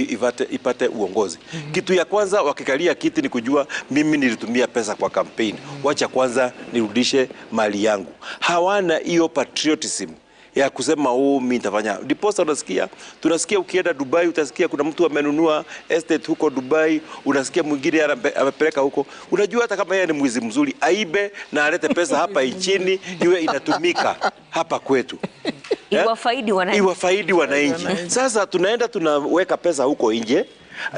ipate uongozi. Kitu ya kwanza wakikalia kiti ni kujua mimi nilitumia pesa kwa campaign, wacha kwanza nirudishe mali yangu. Hawana hiyo patriotism ya kusema oh, mimi nitafanya. Ndiposa unasikia, tunasikia ukienda Dubai utasikia kuna mtu amenunua estate huko Dubai, unasikia mwingine amepeleka huko. Unajua hata kama yeye ni mwizi mzuri, aibe na alete pesa hapa nchini iwe inatumika hapa kwetu. Iwafaidi wananchi. Iwafaidi wananchi. Sasa tunaenda tunaweka pesa huko nje,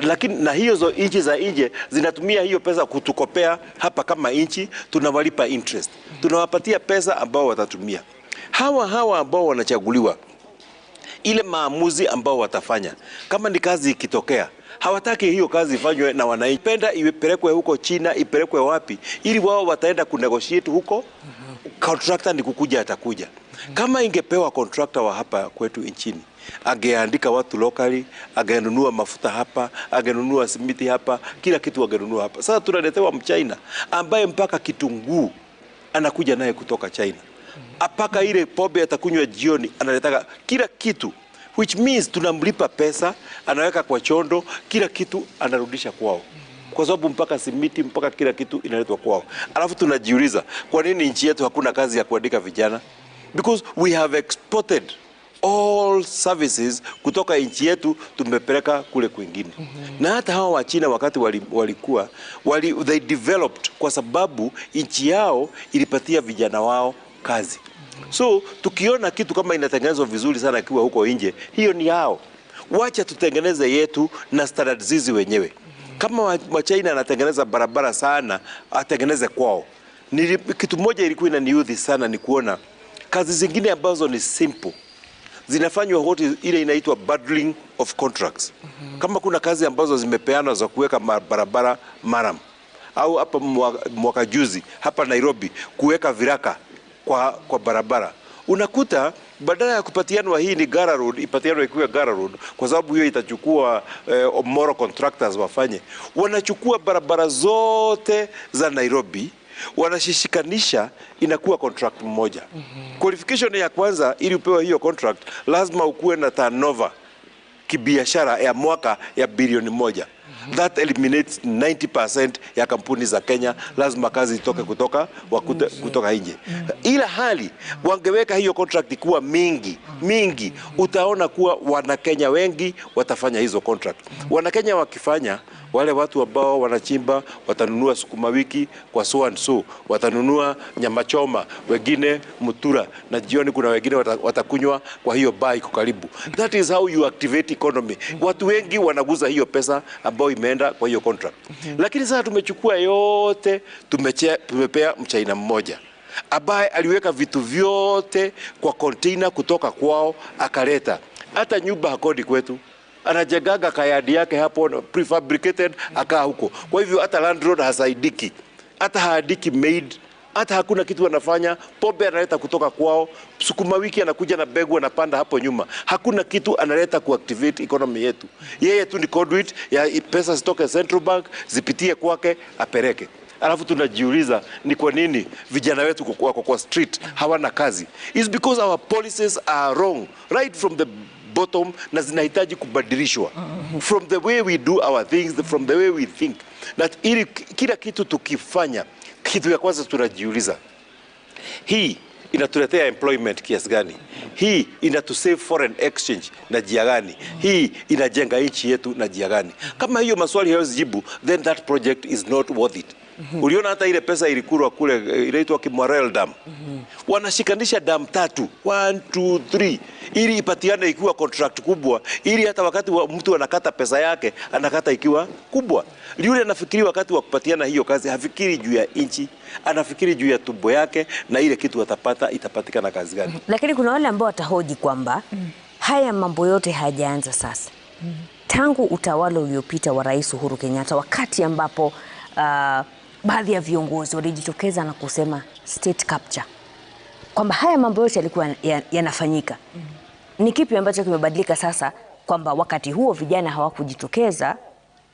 lakini na hiyo nchi za nje zinatumia hiyo pesa kutukopea hapa kama nchi, tunawalipa interest. Tunawapatia pesa ambao watatumia. Hawa ambao wanachaguliwa, ile maamuzi ambao watafanya, kama ni kazi ikitokea, hawataki hiyo kazi ifanywe na wananchi. Penda ipelekwe huko China, ipelekwe wapi, ili wao wataenda kunegotiate huko. Contractor ni kukuja atakuja. Kama ingepewa contractor wa hapa kwetu nchini, angeandika watu locally, angenunua mafuta hapa, angenunua simiti hapa, kila kitu angenunua hapa. Sasa tunaletewa Mchina ambaye mpaka kitunguu anakuja naye kutoka China. Apaka ile pombe atakunywa jioni analetaka kila kitu, which means tunamlipa pesa, anaweka kwa chondo, kila kitu anarudisha kwao, kwa sababu mpaka simiti mpaka kila kitu inaletwa kwao. Alafu tunajiuliza kwa nini nchi yetu hakuna kazi ya kuandika vijana? Because we have exported all services kutoka nchi yetu tumepeleka kule kwingine. Na hata hawa wa China wakati walikuwa they developed kwa sababu nchi yao ilipatia vijana wao kazi. So tukiona kitu kama inatengenezwa vizuri sana kiwa huko nje, hiyo ni yao. Wacha tutengeneze yetu na standards hizi wenyewe. Kama wa China anatengeneza barabara sana, atengeneze kwao. Kitu moja ilikuwa inaniudhi sana ni kuona kazi zingine ambazo ni simple zinafanywa wote, ile inaitwa bundling of contracts. Kama kuna kazi ambazo zimepeanwa za kuweka barabara maram, au hapa mwaka juzi hapa Nairobi kuweka viraka kwa barabara, unakuta badala ya kupatianwa hii ni Gara Road, ipatianwe ikiwa Gara Road, kwa sababu hiyo itachukua Moro contractors wafanye. Wanachukua barabara zote za Nairobi, wanashishikanisha, inakuwa contract mmoja. Qualification ya kwanza ili upewe hiyo contract, lazima ukuwe na turnover kibiashara ya mwaka ya bilioni 1. That eliminates 90% ya kampuni za Kenya. Lazima kazi itoke kutoka nje. Ila hali wangeweka hiyo contract kuwa mingi mingi, utaona kuwa Wanakenya wengi watafanya hizo contract. Wanakenya wakifanya, wale watu ambao wanachimba watanunua sukuma wiki kwa so and so, watanunua nyama choma, wengine mutura, na jioni kuna wengine watakunywa kwa hiyo bar iko karibu. That is how you activate economy. Watu wengi wanaguza hiyo pesa ambayo imeenda kwa hiyo contract. Lakini sasa tumechukua yote, tumepea Mchina mmoja ambaye aliweka vitu vyote kwa container kutoka kwao akaleta. Hata nyumba hakodi kwetu, anajengaga kayadi yake hapo prefabricated, akaa huko. Kwa hivyo hata landlord hasaidiki, hata haandiki maid, hata hakuna kitu anafanya. Pombe analeta kutoka kwao, sukuma wiki anakuja na begu anapanda hapo nyuma. Hakuna kitu analeta kuactivate economy yetu. Yeye tu ni conduit ya pesa zitoke Central Bank zipitie kwake apeleke. Alafu tunajiuliza ni kwa nini vijana wetu wako kwa street hawana kazi. It's because our policies are wrong right from the bottom, na zinahitaji kubadilishwa. From the way we do our things, from the way we think. That ili kila kitu tukifanya, kitu ya kwanza tunajiuliza, hii inatuletea employment kiasi gani? Hii inatusave foreign exchange na jia gani? Hii inajenga nchi yetu na jia gani? Kama hiyo maswali hayawezi jibu, then that project is not worth it. Uliona hata ile pesa ilikurwa kule inaitwa Kimwarel Dam. Wanashikanisha dam 3, 1 2 3 ili ipatiane ikiwa contract kubwa, ili hata wakati wa mtu anakata pesa yake anakata ikiwa kubwa. Yule anafikiri wakati wa kupatiana hiyo kazi hafikiri juu ya nchi, anafikiri juu ya tumbo yake na ile kitu atapata itapatikana kazi gani. Lakini kuna wale ambao watahoji kwamba haya mambo yote hayajaanza sasa. Tangu utawala uliopita wa Rais Uhuru Kenyatta, wakati ambapo baadhi ya viongozi walijitokeza na kusema state capture, kwamba haya mambo yote yalikuwa yanafanyika. Ni kipi ambacho kimebadilika sasa kwamba wakati huo vijana hawakujitokeza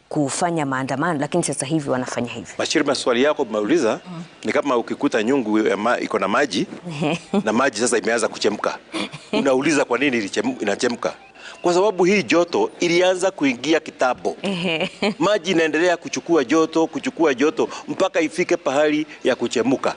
kufanya maandamano, lakini sasa hivi wanafanya hivi? Bashir, maswali yako umeuliza ni kama ukikuta nyungu iko na maji na maji sasa imeanza kuchemka, unauliza kwa nini inachemka? Kwa sababu hii joto ilianza kuingia kitambo. Maji inaendelea kuchukua joto mpaka ifike pahali ya kuchemuka.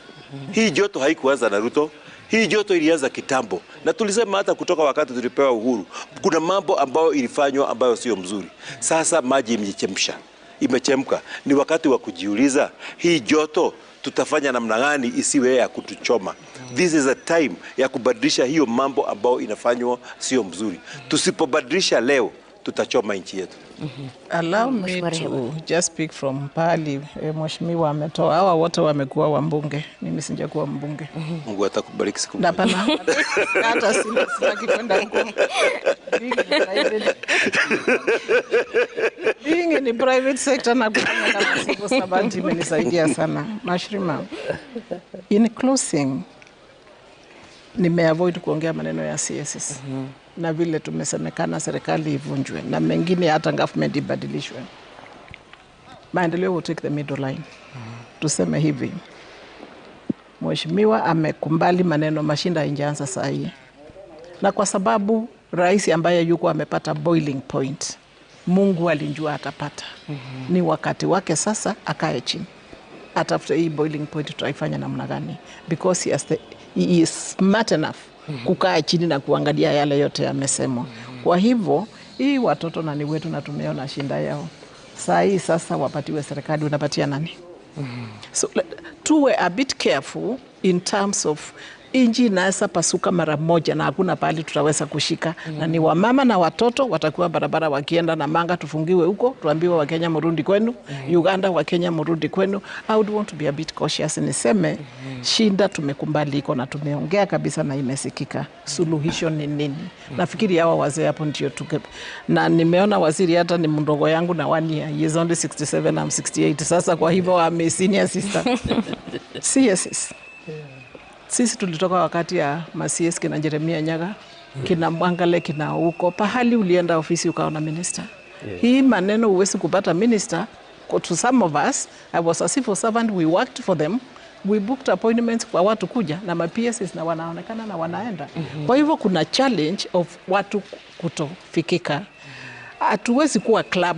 Hii joto haikuanza na Ruto. Hii joto ilianza kitambo, na tulisema hata kutoka wakati tulipewa uhuru kuna mambo ambayo ilifanywa ambayo sio mzuri. Sasa maji imechemsha, imechemka. Ni wakati wa kujiuliza hii joto tutafanya namna gani isiwe ya kutuchoma. This is a time ya kubadilisha hiyo mambo ambayo inafanywa sio mzuri. Tusipobadilisha leo tutachoma nchi yetu. Allow me Mheshimiwa Rehema. To just speak from pahali mheshimiwa ametoa. Hawa wote wamekuwa wambunge, mimi sijakuwa mbunge. Mungu atakubariki siku Na moja. pana hata sina, sitaki kwenda huko. Being in the private sector na kufanya kama civil servant imenisaidia sana. Mashirima, in closing, nimeavoid kuongea maneno ya CSs na vile tumesemekana serikali ivunjwe na mengine hata government ibadilishwe. Maendeleo will take the middle line. Tuseme hivi, mheshimiwa amekumbali maneno mashinda injaanza saa hii, na kwa sababu rais ambaye yuko amepata boiling point, Mungu alijua atapata. Ni wakati wake sasa akae chini atafute hii boiling point tutaifanya namna gani, because he is smart enough kukaa chini na kuangalia yale yote yamesemwa. Kwa hivyo hii watoto na ni wetu na tumeona shinda yao saa hii, sasa wapatiwe serikali, unapatia nani? So tuwe a bit careful in terms of inji inaweza pasuka mara moja na hakuna pahali tutaweza kushika. Na ni wamama na watoto watakuwa barabara wakienda na manga, tufungiwe huko, tuambiwe Wakenya murudi kwenu, Uganda Wakenya murudi kwenu. I would want to be a bit cautious, niseme shinda tumekumbali iko na tumeongea kabisa na imesikika. Suluhisho ni nini? Nafikiri hawa wazee hapo ndio tuke, na nimeona waziri hata ni mdogo yangu na 1 year. He is only 67, I'm 68 sasa, kwa hivyo I'm a senior sister. CSS sisi tulitoka wakati ya ma-CS kina Jeremia Nyaga, kina Mwangale, kina huko pahali ulienda ofisi ukaona minister. Hii maneno huwezi kupata minister. To some of us, I was a civil servant, we worked for them, we booked appointments kwa watu kuja na ma PSs na wanaonekana na wanaenda. Kwa hivyo kuna challenge of watu kutofikika. Hatuwezi kuwa club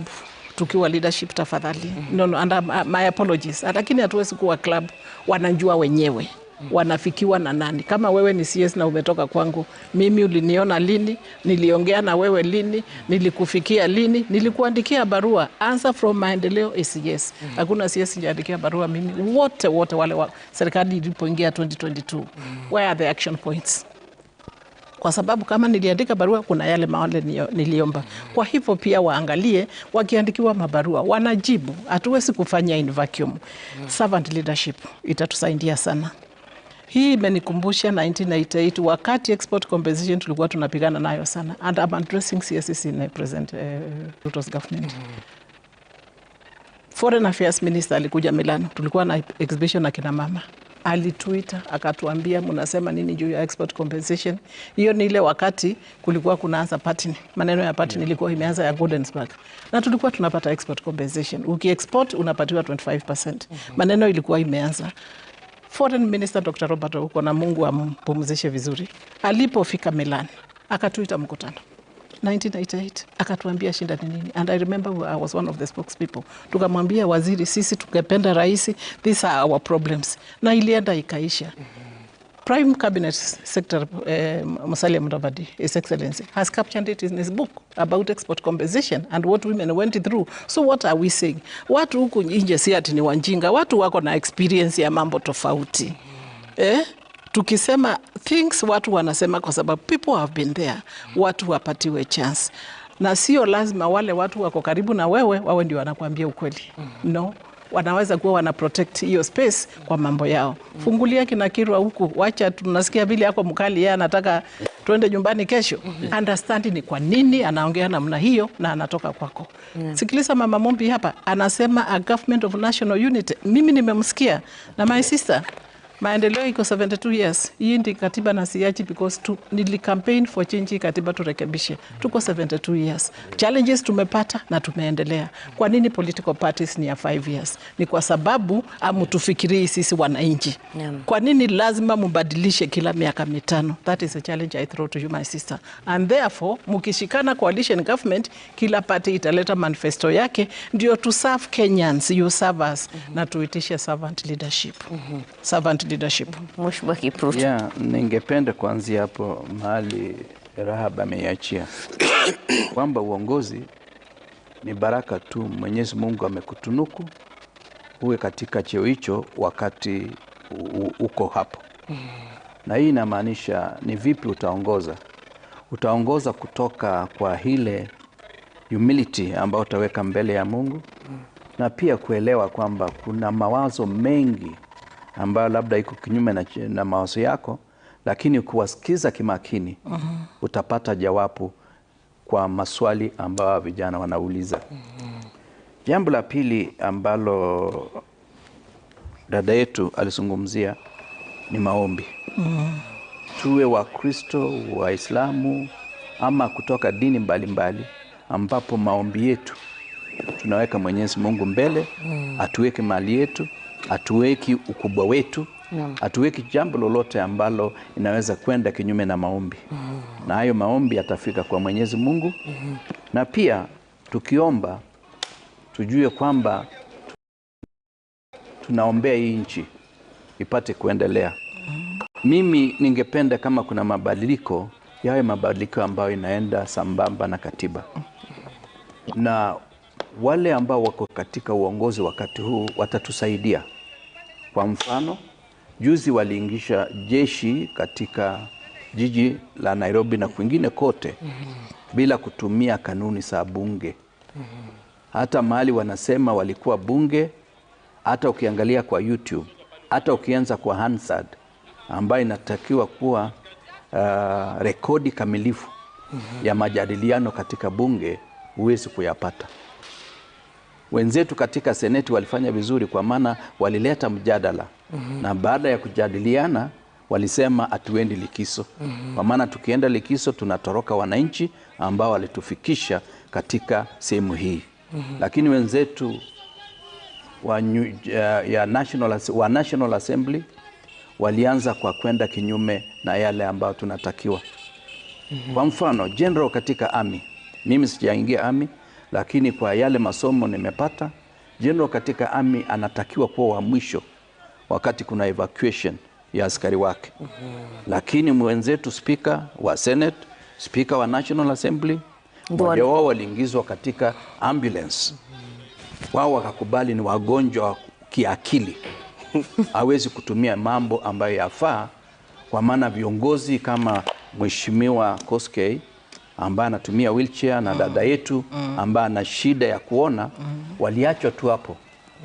tukiwa leadership, tafadhali. No, and my apologies, lakini hatuwezi kuwa club wanajua wenyewe wanafikiwa na nani. Kama wewe ni CS na umetoka kwangu, mimi uliniona lini? Niliongea na wewe lini? Nilikufikia lini? Nilikuandikia barua? Answer from Maendeleo is yes. Hakuna CS sijaandikia barua mimi. Wote wote wale wa serikali ilipoingia 2022. Where are the action points? Kwa sababu kama niliandika barua kuna yale maone niliomba. Kwa hivyo pia waangalie wakiandikiwa mabarua wanajibu. Hatuwezi kufanya in vacuum. Servant leadership itatusaidia sana. Hii imenikumbusha 1988 wakati export compensation tulikuwa tunapigana nayo sana, and I'm addressing CSC in the present Ruto's government. Foreign Affairs Minister alikuja Milano, tulikuwa na exhibition na kina mama, alituita akatuambia, "Mnasema nini juu ya export compensation?" Hiyo ni ile wakati kulikuwa kunaanza pattern, maneno ya pattern ilikuwa imeanza ya Gudensberg, na tulikuwa tunapata export compensation. Ukiexport unapatiwa 25%. Maneno ilikuwa imeanza. Foreign Minister Dr. Robert Ouko, na Mungu ampumzishe vizuri, alipofika Milan akatuita mkutano 1988 akatuambia shinda ni nini, and I remember I was one of the spokespeople. Tukamwambia waziri, sisi tungependa rais, these are our problems, na ilienda ikaisha. Prime Cabinet Secretary Musalia Mudavadi, His Excellency, has captured it in his book about export compensation and what women went through. So what are we saying? Watu huku nje si ati ni wajinga, watu wako na experience ya mambo tofauti. Eh? Tukisema things watu wanasema kwa sababu people have been there, watu wapatiwe chance, na sio lazima wale watu wako karibu na wewe wawe ndio wanakuambia ukweli. No, wanaweza kuwa wana protect hiyo space kwa mambo yao. Fungulia kina Kirwa huku, wacha tunasikia vile yako mkali, yeye anataka tuende nyumbani kesho. Understand ni kwa nini anaongea namna hiyo na anatoka kwako. Sikiliza Mama Mombi hapa anasema a government of national unity. Mimi nimemsikia na my sister Maendeleo iko 72 years. Hii ndi katiba na siachi because nili campaign for change hii katiba turekebishe. Tuko 72 years. Challenges tumepata na tumeendelea. Kwa nini political parties ni ya 5 years? Ni kwa sababu amutufikirii sisi wananchi. Kwa nini lazima mubadilishe kila miaka 5? That is a challenge I throw to you, my sister. And therefore, mukishikana coalition government, kila party italeta manifesto yake ndio to serve Kenyans, you serve us, na tuitishe servant leadership. Servant leadership. Mheshimiwa Kipruto. Yeah, ningependa kuanzia hapo mahali Rahab ameiachia kwamba uongozi ni baraka tu Mwenyezi Mungu amekutunuku uwe katika cheo hicho wakati uko hapo. Na hii inamaanisha ni vipi utaongoza. Utaongoza kutoka kwa ile humility ambayo utaweka mbele ya Mungu, na pia kuelewa kwamba kuna mawazo mengi ambayo labda iko kinyume na mawazo yako, lakini kuwasikiza kimakini utapata jawabu kwa maswali ambayo vijana wanauliza. Jambo la pili ambalo dada yetu alizungumzia ni maombi. Tuwe wa Kristo, Waislamu ama kutoka dini mbalimbali, ambapo maombi yetu tunaweka Mwenyezi Mungu mbele, atuweke mali yetu, atuweki ukubwa wetu, atuweki jambo lolote ambalo inaweza kwenda kinyume na maombi. Na hayo maombi yatafika kwa Mwenyezi Mungu. Na pia tukiomba tujue kwamba tunaombea hii nchi ipate kuendelea. Mimi ningependa kama kuna mabadiliko, yawe mabadiliko ambayo inaenda sambamba na katiba. Na wale ambao wako katika uongozi wakati huu watatusaidia. Kwa mfano, juzi waliingisha jeshi katika jiji la Nairobi na kwingine kote bila kutumia kanuni za bunge. Hata mahali wanasema walikuwa bunge, hata ukiangalia kwa YouTube, hata ukianza kwa Hansard ambayo inatakiwa kuwa rekodi kamilifu ya majadiliano katika bunge, huwezi kuyapata. Wenzetu katika seneti walifanya vizuri kwa maana walileta mjadala. Na baada ya kujadiliana walisema hatuendi likizo. Kwa maana tukienda likizo tunatoroka wananchi ambao walitufikisha katika sehemu hii. Lakini wenzetu wa National Assembly walianza kwa kwenda kinyume na yale ambayo tunatakiwa. Kwa mfano, general katika army, mimi sijaingia army, lakini kwa yale masomo nimepata, general katika army anatakiwa kuwa wa mwisho wakati kuna evacuation ya askari wake. Lakini mwenzetu speaker wa Senate, speaker wa National Assembly, mmoja wao waliingizwa katika ambulance. Wao wakakubali ni wagonjwa kiakili. Hawezi kutumia mambo ambayo yafaa, kwa maana viongozi kama Mheshimiwa Koskei ambaye anatumia wheelchair na dada yetu ambaye ana shida ya kuona, waliachwa tu hapo.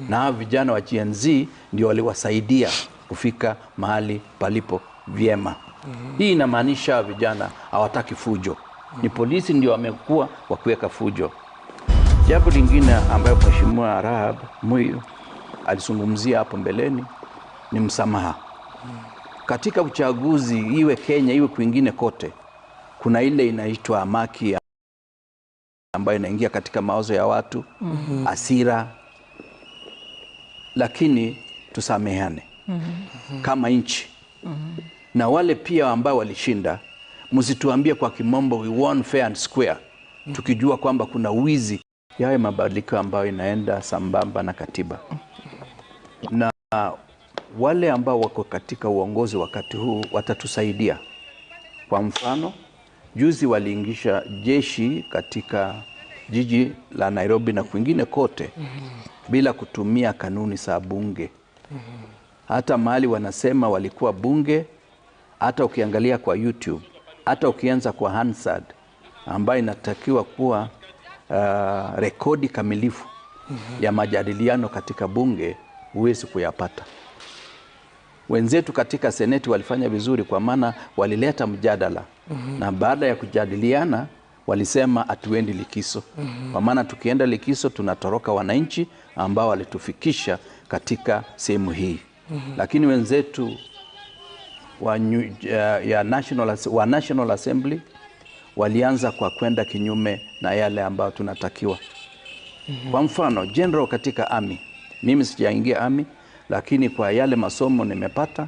Na vijana wa Gen Z ndio waliwasaidia kufika mahali palipo vyema. Hii inamaanisha vijana hawataki fujo. Ni polisi ndio wamekuwa wakiweka fujo. Jambo lingine ambayo Mheshimiwa Rahab Muiu alizungumzia hapo mbeleni ni msamaha. Katika uchaguzi, iwe Kenya iwe kwingine kote, kuna ile inaitwa amaki ambayo inaingia katika mawazo ya watu, hasira. Lakini tusameheane kama nchi. Na wale pia ambao walishinda, msituambie kwa kimombo we won fair and square, tukijua kwamba kuna wizi. Yawe mabadiliko ambayo inaenda sambamba na katiba. Na wale ambao wako katika uongozi wakati huu watatusaidia. Kwa mfano, juzi waliingisha jeshi katika jiji la Nairobi na kwingine kote bila kutumia kanuni za bunge. Hata mahali wanasema walikuwa bunge, hata ukiangalia kwa YouTube, hata ukianza kwa Hansard ambayo inatakiwa kuwa rekodi kamilifu ya majadiliano katika bunge, huwezi kuyapata. Wenzetu katika seneti walifanya vizuri kwa maana walileta mjadala. Na baada ya kujadiliana walisema hatuendi likizo. Kwa maana tukienda likizo tunatoroka wananchi ambao walitufikisha katika sehemu hii. Lakini wenzetu wa, ya National, wa National Assembly walianza kwa kwenda kinyume na yale ambayo tunatakiwa. Kwa mfano, general katika army, mimi sijaingia army, lakini kwa yale masomo nimepata,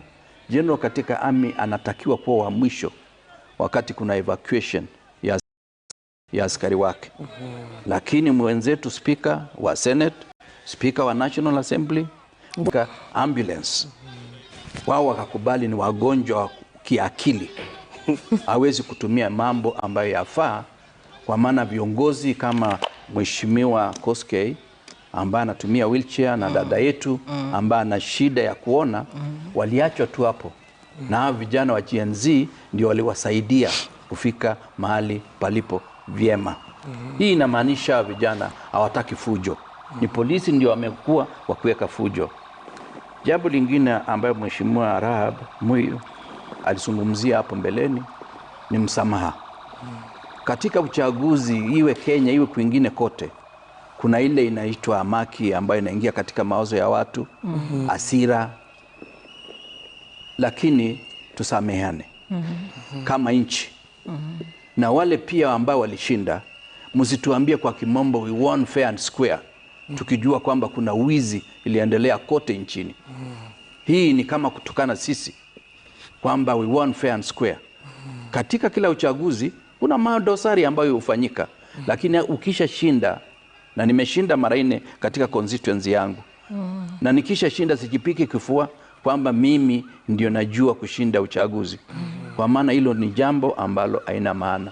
general katika army anatakiwa kuwa wa mwisho wakati kuna evacuation ya askari wake. Lakini mwenzetu speaker wa Senate, speaker wa National Assembly, ambulance wao wakakubali ni wagonjwa wa kiakili, hawezi kutumia mambo ambayo yafaa, kwa maana viongozi kama Mheshimiwa Koskei ambaye anatumia wheelchair na dada yetu ambaye ana shida ya kuona waliachwa tu hapo, na hao vijana wa Gen Z ndio waliwasaidia kufika mahali palipo vyema. Hii inamaanisha vijana hawataki fujo, ni polisi ndio wamekuwa wa kuweka fujo. Jambo lingine ambayo Mheshimiwa Rahab Muiu alizungumzia hapo mbeleni ni msamaha. Katika uchaguzi, iwe Kenya iwe kwingine kote, kuna ile inaitwa amaki ambayo inaingia katika mawazo ya watu, hasira, lakini tusameheane kama nchi. Na wale pia ambao walishinda, msituambie kwa kimombo we won fair and square, tukijua kwamba kuna wizi iliendelea kote nchini. Hii ni kama kutukana sisi kwamba we won fair and square. Katika kila uchaguzi kuna madosari ambayo hufanyika, lakini ukishashinda, na nimeshinda mara 4 katika constituency yangu, na nikishashinda sijipiki kifua kwamba mimi ndio najua kushinda uchaguzi, kwa maana hilo ni jambo ambalo haina maana.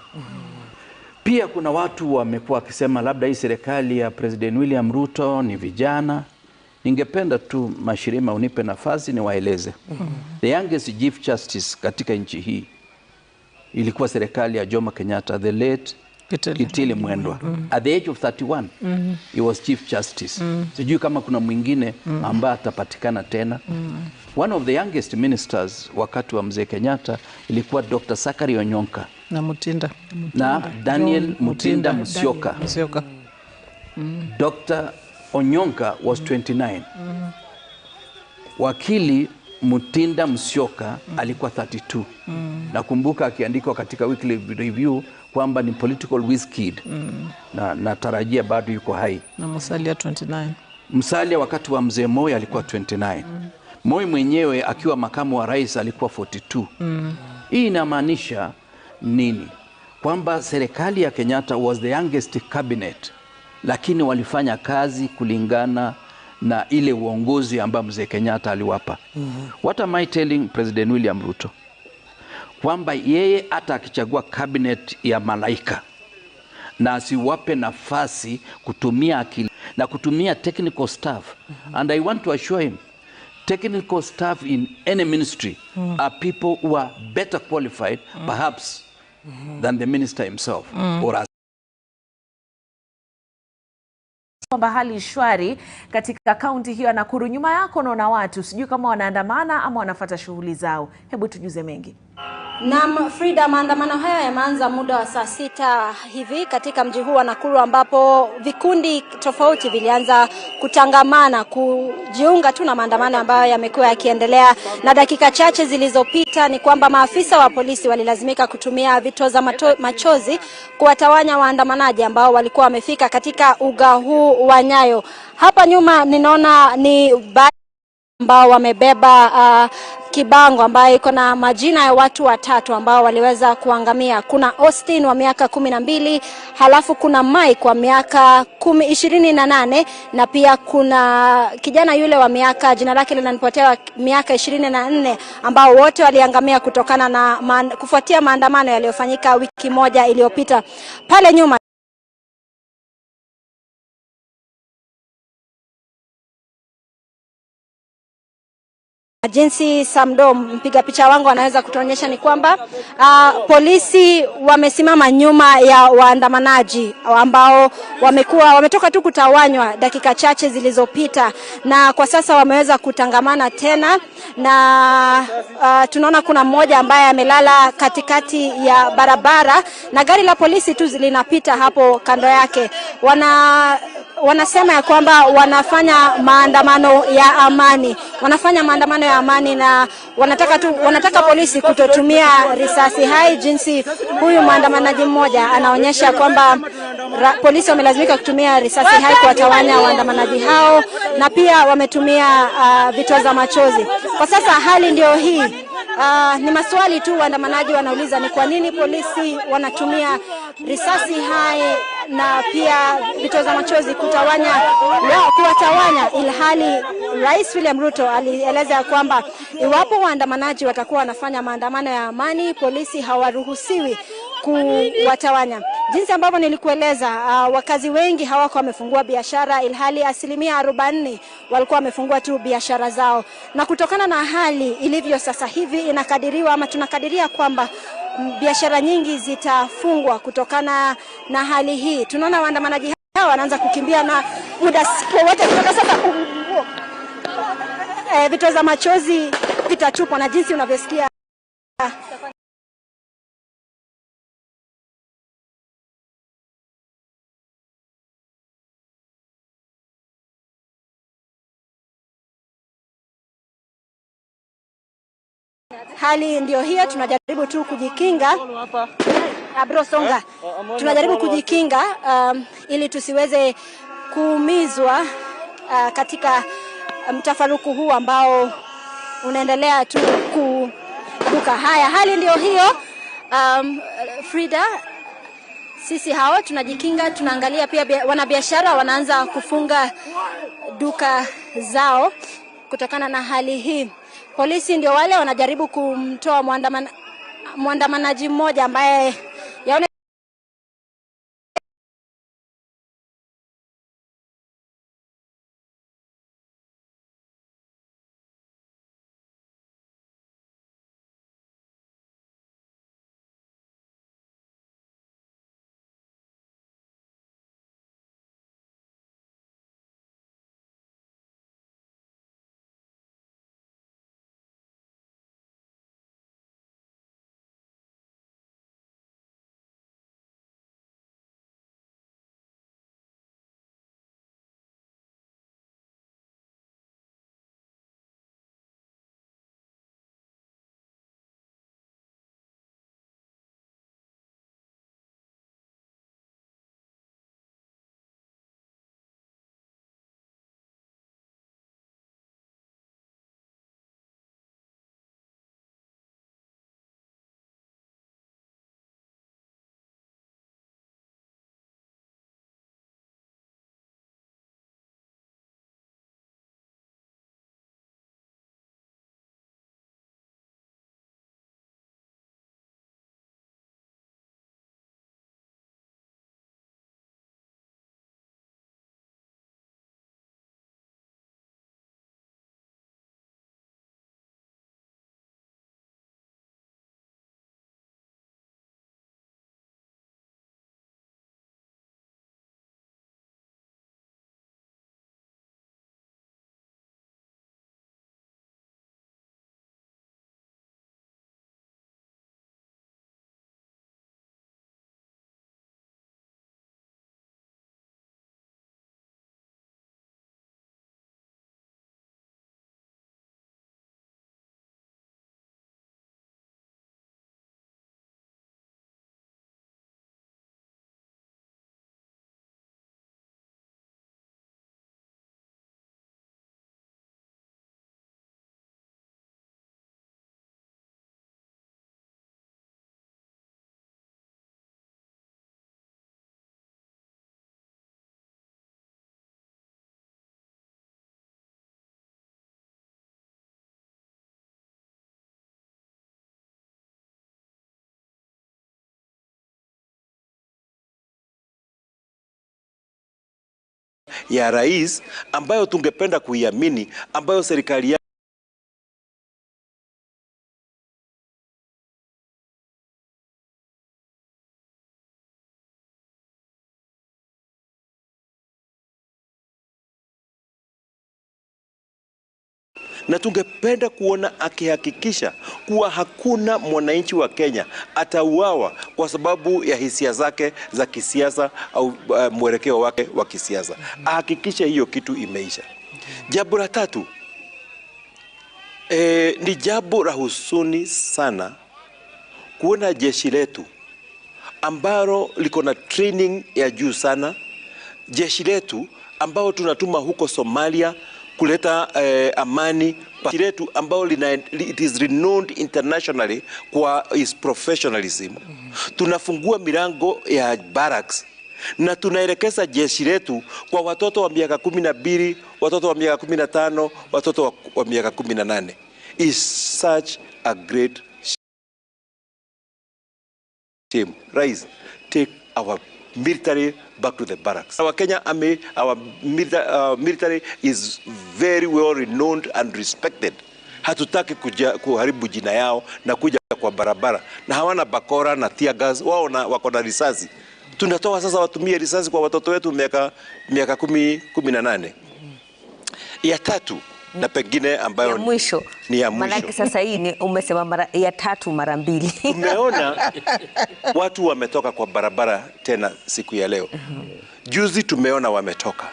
Pia kuna watu wamekuwa wakisema labda hii serikali ya President William Ruto ni vijana. Ningependa tu Mashirima unipe nafasi niwaeleze. The youngest Chief Justice katika nchi hii ilikuwa serikali ya Jomo Kenyatta, the late Kitili. Kitili Mwendwa. At the age of 31 he was Chief Justice. Sijui kama kuna mwingine ambaye atapatikana tena. One of the youngest ministers wakati wa Mzee Kenyatta ilikuwa Dr. Sakari Onyonka na Mutinda na Daniel Mutinda Musyoka. Musyoka. Dr. Onyonka was 29. Wakili Mutinda Musyoka alikuwa 32. Nakumbuka akiandikwa katika Weekly Review kwamba ni political whiz kid. Na natarajia bado yuko hai. Na Musalia 29. Musalia wakati wa Mzee Moi alikuwa 29. Moi mwenyewe akiwa makamu wa rais alikuwa 42. Hii inamaanisha nini? Kwamba serikali ya Kenyatta was the youngest cabinet, lakini walifanya kazi kulingana na ile uongozi ambao Mzee Kenyatta aliwapa. What am I telling President William Ruto? Kwamba yeye hata akichagua cabinet ya malaika na asiwape nafasi kutumia akili na kutumia technical staff. And I want to assure him, technical staff in any ministry are people who are better qualified perhaps than the minister himself or Kwamba hali shwari katika kaunti hiyo ya Nakuru. Nyuma yako naona watu, sijui kama wanaandamana ama wanafuata shughuli zao. Hebu tujuze mengi. Naam, Frida, maandamano haya yameanza muda wa saa 6 hivi katika mji huu wa Nakuru, ambapo vikundi tofauti vilianza kutangamana kujiunga tu na maandamano ambayo yamekuwa yakiendelea. Na dakika chache zilizopita ni kwamba maafisa wa polisi walilazimika kutumia vitoza machozi kuwatawanya waandamanaji ambao walikuwa wamefika katika uga huu wa Nyayo. Hapa nyuma ninaona ni ambao wamebeba kibango ambayo iko na majina ya watu watatu ambao waliweza kuangamia. Kuna Austin wa miaka 12, halafu kuna Mike wa miaka 28, na pia kuna kijana yule wa miaka, jina lake linanipotea, miaka 24, ambao wote waliangamia kutokana na kufuatia maandamano yaliyofanyika wiki moja iliyopita. Pale nyuma jinsi Samdo mpiga picha wangu anaweza kutuonyesha ni kwamba polisi wamesimama nyuma ya waandamanaji ambao wametoka tu kutawanywa dakika chache zilizopita, na kwa sasa wameweza kutangamana tena, na tunaona kuna mmoja ambaye amelala katikati ya barabara na gari la polisi tu linapita hapo kando yake. Wanasema ya kwamba wanafanya maandamano ya amani, wanafanya maandamano ya amani na wanataka polisi kutotumia risasi hai, jinsi huyu maandamanaji mmoja anaonyesha kwamba polisi wamelazimika kutumia risasi hai kuwatawanya waandamanaji hao, na pia wametumia vitoza machozi. Kwa sasa hali ndio hii. Ni maswali tu waandamanaji wanauliza, ni kwa nini polisi wanatumia risasi hai na pia vitoza machozi kuwatawanya, ilhali Rais William Ruto alieleza kwamba iwapo waandamanaji watakuwa wanafanya maandamano ya amani, polisi hawaruhusiwi kuwatawanya. Jinsi ambavyo nilikueleza, wakazi wengi hawako wamefungua biashara, ilhali 40% walikuwa wamefungua tu biashara zao. Na kutokana na hali ilivyo sasa hivi, inakadiriwa ama tunakadiria kwamba biashara nyingi zitafungwa kutokana na hali hii. Tunaona waandamanaji hawa wanaanza kukimbia na muda wote kutoka sasa vitoza machozi vitatupwa, na jinsi unavyosikia hali ndio hiyo. Tunajaribu tu kujikinga. Abro songa. Tunajaribu kujikinga ili tusiweze kuumizwa katika mtafaruku huu ambao unaendelea tu kubuka. Haya, hali ndio hiyo. Frida, sisi hao tunajikinga, tunaangalia pia wanabiashara wanaanza kufunga duka zao kutokana na hali hii. Polisi ndio wale wanajaribu kumtoa mwandamanaji mmoja ambaye yaone ya rais ambayo tungependa kuiamini, ambayo serikali Na tungependa kuona akihakikisha kuwa hakuna mwananchi wa Kenya atauawa kwa sababu ya hisia zake za kisiasa au mwelekeo wake wa kisiasa. Ahakikishe hiyo kitu imeisha. Jambo la tatu, ni jambo la husuni sana kuona jeshi letu ambalo liko na training ya juu sana, jeshi letu ambao tunatuma huko Somalia kuleta amani, jeshi letu ambao it is renowned internationally kwa its professionalism. Tunafungua milango ya barracks na tunaelekeza jeshi letu kwa watoto wa miaka 12, watoto wa miaka 15, watoto wa miaka 18. Is such a great shame. Rais, take our military back to the barracks. Our Kenya army, our military is very well renowned and respected. Hatutaki kuharibu jina yao na kuja kwa barabara. Na hawana bakora na tear gas, wao wako na risasi. Tunatoa sasa watumie risasi kwa watoto wetu miaka 18. Ya tatu na pengine ambayo ya mwisho ni ya mwisho. Maanake sasa hii ni umesema mara ya tatu mara mbili. Tumeona watu wametoka kwa barabara tena siku ya leo. Juzi tumeona wametoka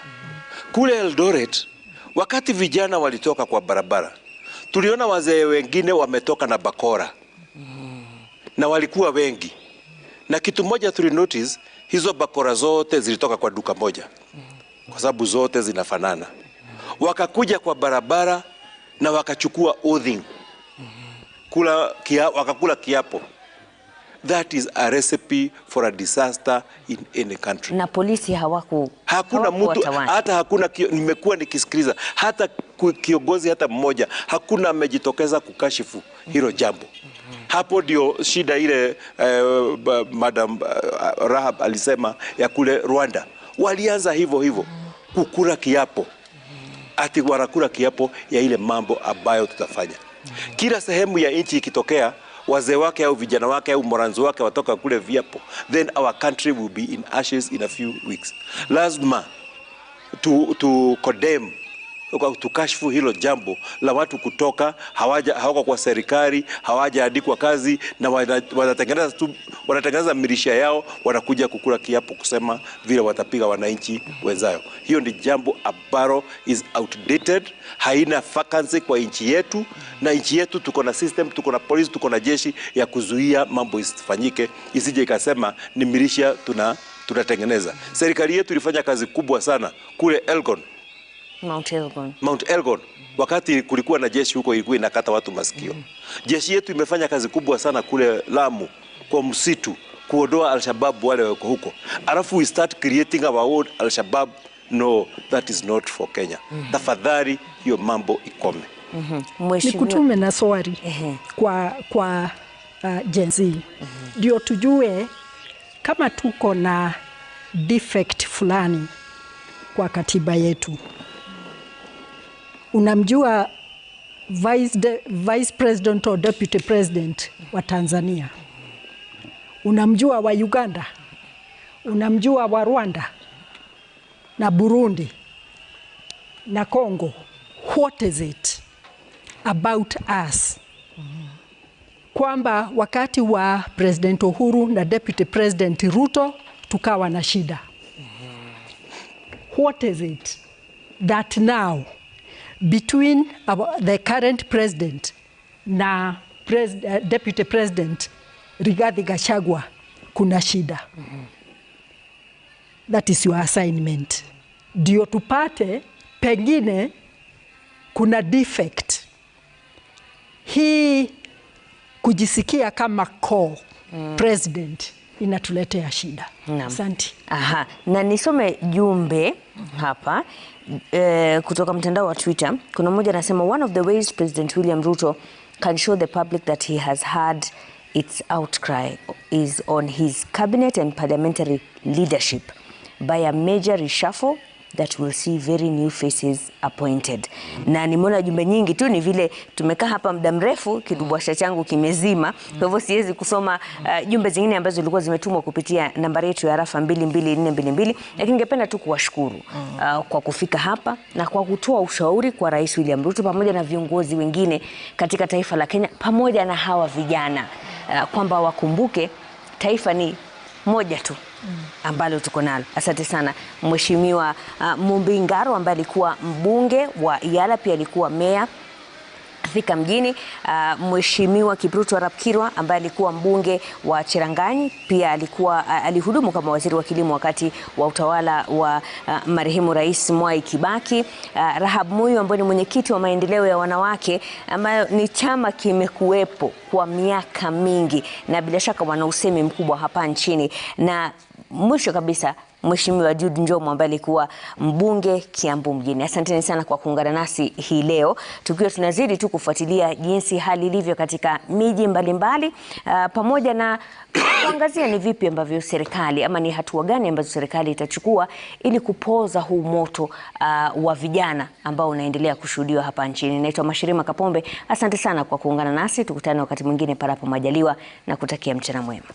kule Eldoret. Wakati vijana walitoka kwa barabara, tuliona wazee wengine wametoka na bakora na walikuwa wengi. Na kitu moja tuli notice, hizo bakora zote zilitoka kwa duka moja, kwa sababu zote zinafanana. Wakakuja kwa barabara na wakachukua oathing, wakakula kiapo. That is a recipe for a disaster in any country. Na polisi hakuna mtu, hata hakuna, nimekuwa nikisikiliza hata kiongozi hata mmoja, hakuna amejitokeza kukashifu hilo jambo. Hapo ndio shida ile Madam Rahab alisema ya kule Rwanda. Walianza hivyo hivyo kukula kiapo. Ati wanakula kiapo ya ile mambo ambayo tutafanya. Kila sehemu ya nchi ikitokea wazee wake au vijana wake au moranzo wake watoka kule viapo, then our country will be in ashes in a few weeks. Lazima to condemn, tukashfu hilo jambo la watu kutoka hawako kwa serikali, hawajaandikwa kazi na wanatengeneza milisha yao, wanakuja kukula kiapo kusema vile watapiga wananchi wenzao. Hiyo ni jambo ambalo is outdated, haina vacancy kwa nchi yetu. Na nchi yetu tuko na system, tuko na polisi, tuko na jeshi ya kuzuia mambo isifanyike, isije ikasema ni milisha tunatengeneza. Serikali yetu ilifanya kazi kubwa sana kule Elgon, Mount Elgon. Mount Elgon, wakati kulikuwa na jeshi huko ilikuwa inakata watu masikio. Jeshi yetu imefanya kazi kubwa sana kule Lamu kwa msitu kuondoa Al-Shabaab wale wako huko. Alafu we start creating our own Al-Shabaab. No, that is not for Kenya. Tafadhali hiyo mambo ikome. Nikutume na swali kwa Gen Z. Ndio tujue kama tuko na defect fulani kwa katiba yetu. Unamjua Vice President or Deputy President wa Tanzania? Unamjua wa Uganda? Unamjua wa Rwanda? Na Burundi? Na Congo? What is it about us? Kwamba wakati wa President Uhuru na Deputy President Ruto tukawa na shida. What is it that now between the current president na Deputy President Rigathi Gachagua kuna shida? That is your assignment. Ndio tupate pengine kuna defect. Hii kujisikia kama co-president inatuletea shida. Asante. Aha, na nisome jumbe hapa kutoka mtandao wa Twitter. Kuna mmoja anasema one of the ways President William Ruto can show the public that he has had its outcry is on his cabinet and parliamentary leadership by a major reshuffle that we'll see very new faces appointed. Na nimeona jumbe nyingi tu, ni vile tumekaa hapa muda mrefu, kidubwasha changu kimezima, kwa hivyo siwezi kusoma jumbe zingine ambazo zilikuwa zimetumwa kupitia nambari yetu ya rafa 22422, lakini ningependa tu kuwashukuru kwa kufika hapa na kwa kutoa ushauri kwa Rais William Ruto pamoja na viongozi wengine katika taifa la Kenya pamoja na hawa vijana kwamba wakumbuke taifa ni moja tu ambalo tuko nalo. Asante sana Mheshimiwa Mumbi Ngaro ambaye alikuwa mbunge wa Yala, pia alikuwa meya Thika mjini, Mheshimiwa Kipruto Arap Kirwa ambaye alikuwa mbunge wa Cherangani, pia alikuwa alihudumu kama waziri wa kilimo wakati wa utawala wa marehemu Rais Mwai Kibaki, Rahab Muyu ambaye ni mwenyekiti wa maendeleo ya wanawake ambayo ni chama kimekuwepo kwa miaka mingi na bila shaka wana usemi mkubwa hapa nchini, na mwisho kabisa Mheshimiwa Jude Njomo ambaye alikuwa mbunge Kiambu mjini. Asanteni sana kwa kuungana nasi hii leo tukiwa tunazidi tu kufuatilia jinsi hali ilivyo katika miji mbalimbali, pamoja na kuangazia ni vipi ambavyo serikali ama ni hatua gani ambazo serikali itachukua ili kupoza huu moto wa vijana ambao unaendelea kushuhudiwa hapa nchini. Naitwa Mashirima Kapombe. Asante sana kwa kuungana nasi, tukutane wakati mwingine panapo majaliwa na kutakia mchana mwema.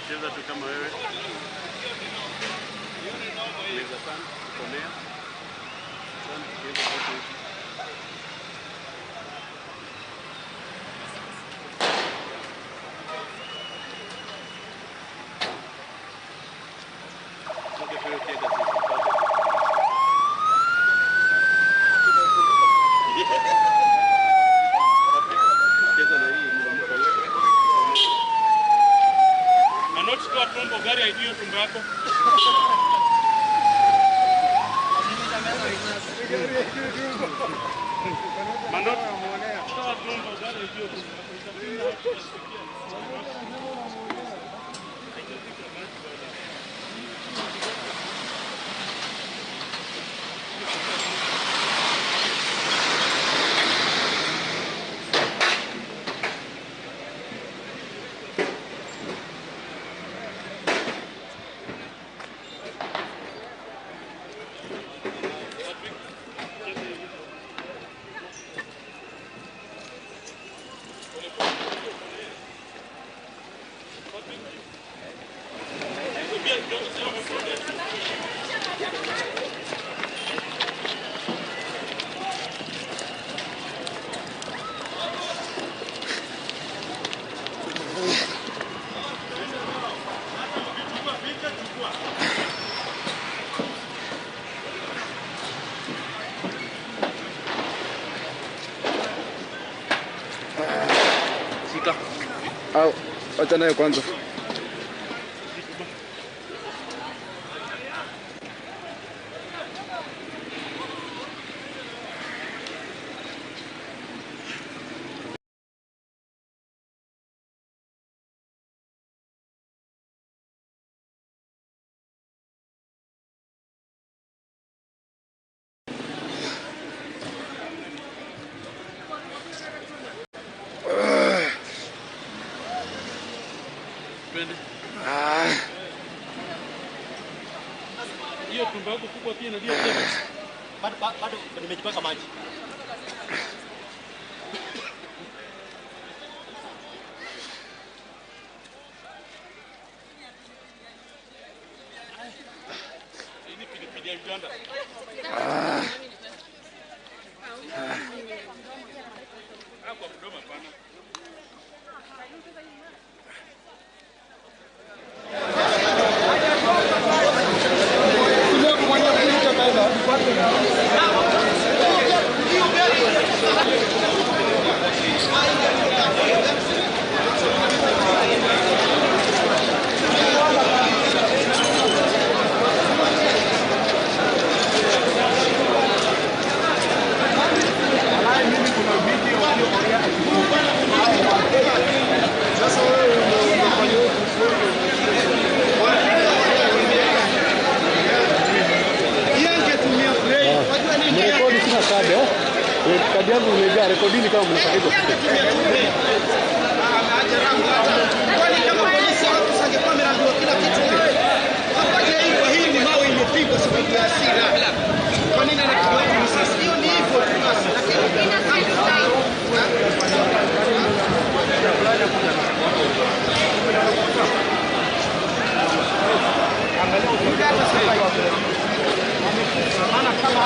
Cheza tu kama wewe. Meza sana, komea. Sana tukienda wote hivi. Au, acha nayo kwanza. Hiyo tumbo yako kubwa pia inalia tena. Bado nimejipaka maji. Hii pilipili ya Uganda. Kwa mdomo hapana. Kadi yangu imejaa, rekodini kama mnataka hizo. Kwani kama polisi hawakusangekuwa wameambiwa kila kitu. Hapaje hivyo, hii ni mawe imepigwa sababu ya hasira. Kwa nini anapigwa risasi? Hiyo ni hivyo tu basi. Lakini maana kama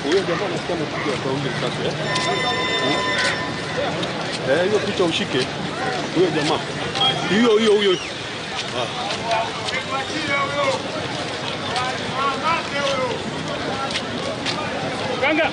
Huyo jamaa anasikia amepiga kwa ule sasa. Eh, hiyo picha ushike. Huyo jamaa. Hiyo hiyo huyo. Ah. Ganga.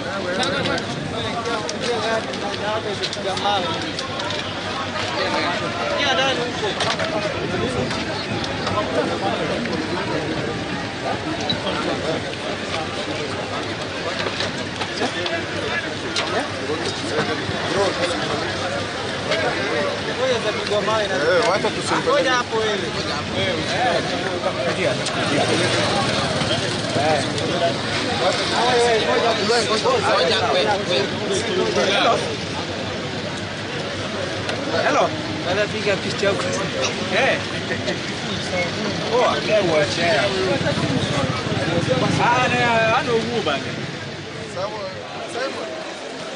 Hello. Piga picha huko. Eh. Poa. Ah, na ano huo bana. Sawa.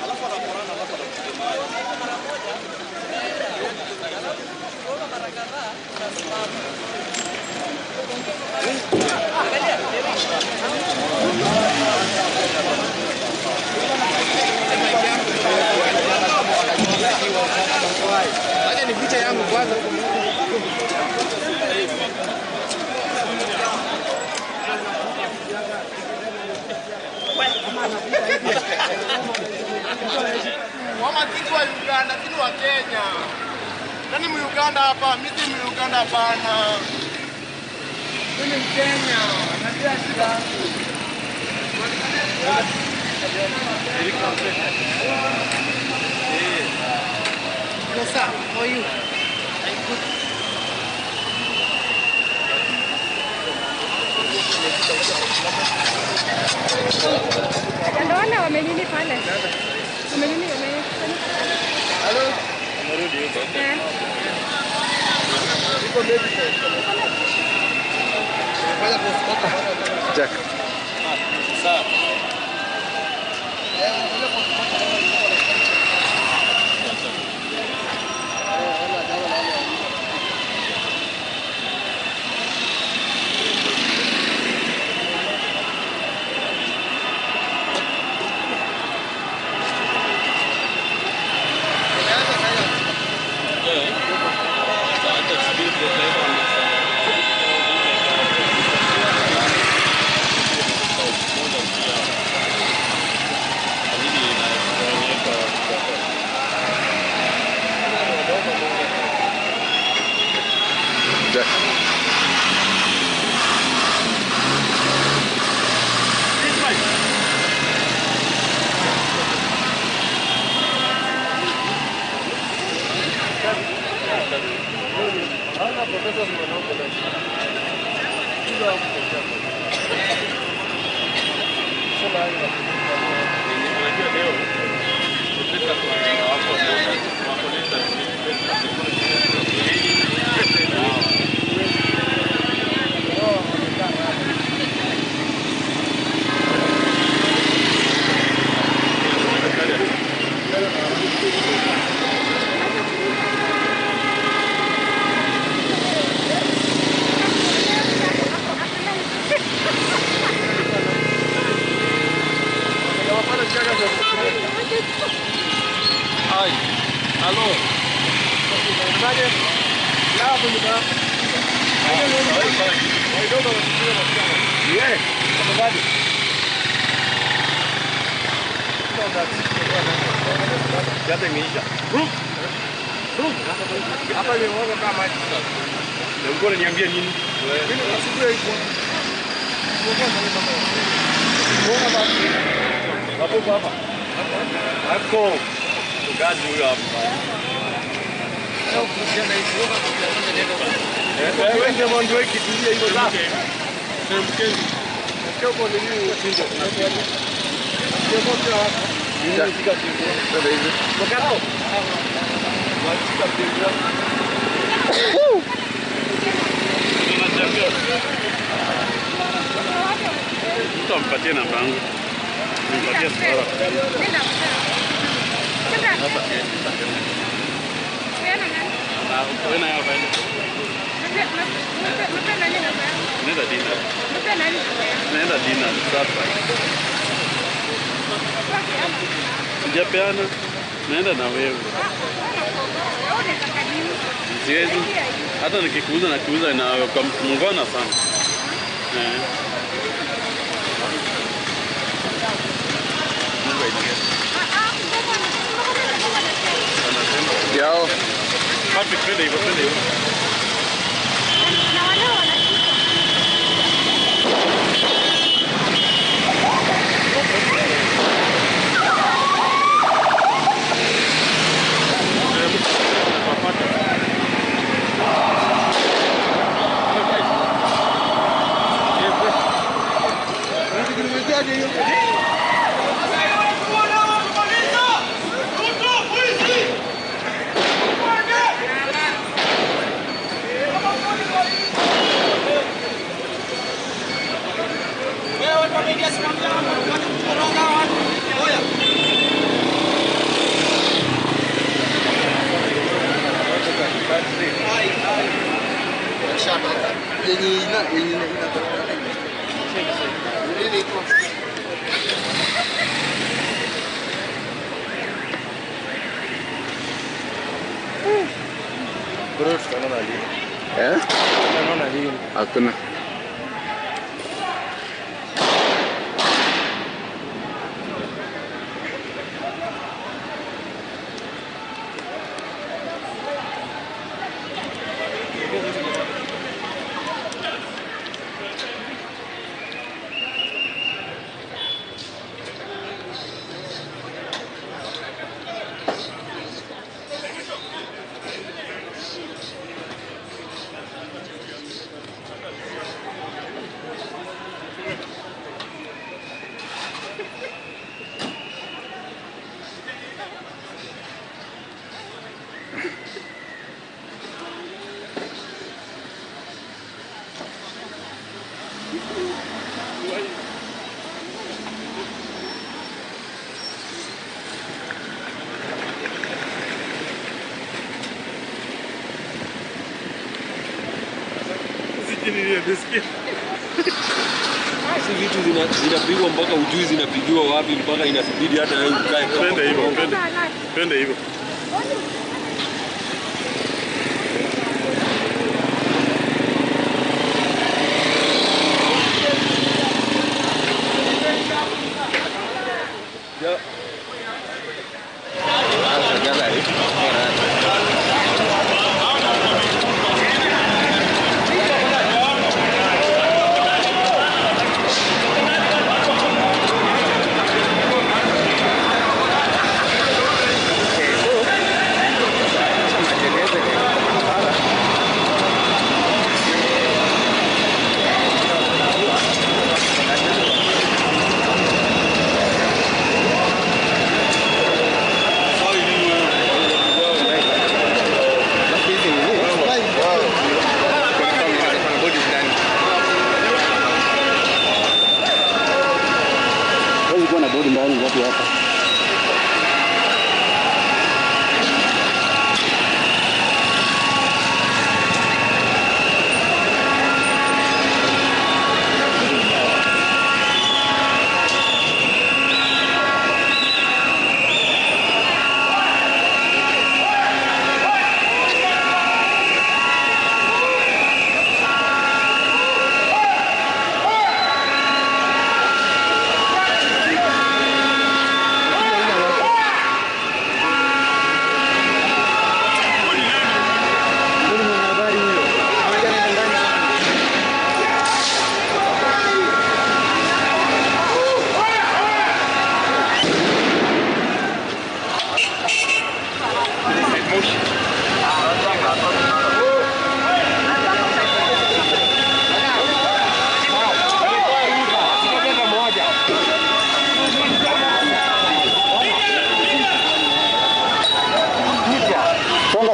Alafu anaporana alafu anapiga maji. Mara moja. Alafu mara kadhaa unasimama. Angalia. Acha ni picha yangu kwanza. Ama sisi wa Uganda, sisi wa Kenya. Nani mu Uganda hapa? Mimi si mu Uganda hapana. Mimi ni Mkenya. Najua shida yangu. Hello sir, how are you? I'm good. Ndio wamenini pale. Wamenini wame. Hello. Amerudi huko. Iko medical. Jack. Sawa. Jack. Ai, alô. Hapa nimemwaga kama maji sasa. Na ulikuwa unaniambia nini? Mimi nasubiri hiyo. Hapo hapa. Hapo. Gazi huyo hapo. Wewe ndio mwanzo wiki tulia hiyo sasa. Kwa nini usindo? Mtu ampatie namba yangu. Nimpatie sura. Nenda dina sasa. Sijapeana, naenda na wewe. Siwezi. Hata nikikuuza na kuuza na kwa mungwana sana. Eh. Yao. Patrick, twende hivyo, twende hivyo. Eh? Hakuna. Nilisikia. Si vitu zinapigwa mpaka ujui zinapigiwa wapi mpaka inabidi hata wewe ukae kama. Twende hivyo, twende. Twende hivyo.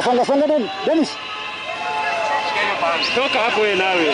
Songa, songa, Dennis. Toka hapo wewe nawe.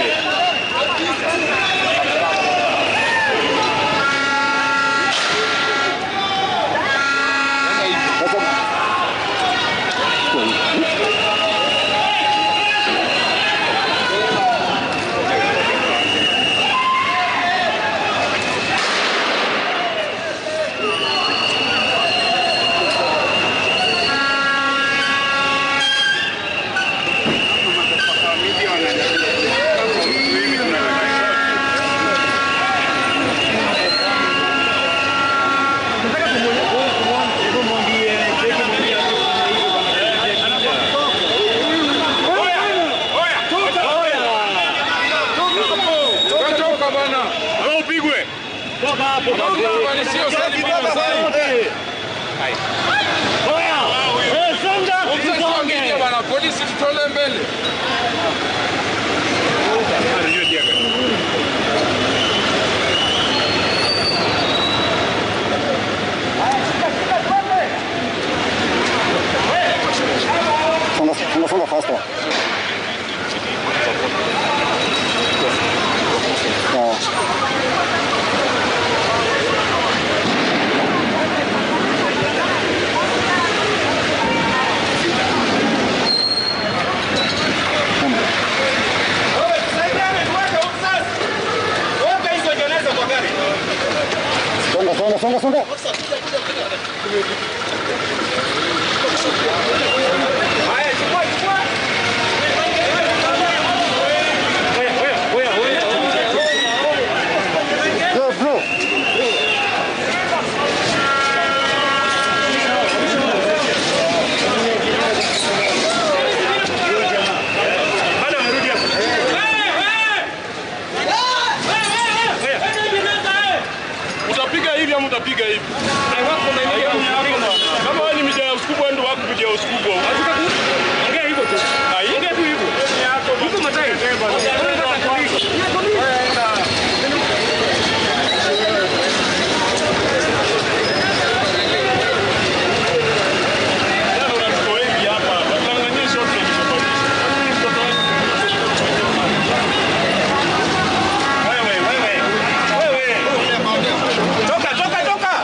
Polisi tutole mbele. Songa, songa faster. Songa, songa, songa. Go, bro. Utapiga hivi ama utapiga hivi? Kama wewe ni mjaya usikubwa ndio wako mjaya usikubwa. Ongea hivyo tu. Ongea tu hivyo. Huko matai. Toka, toka, toka.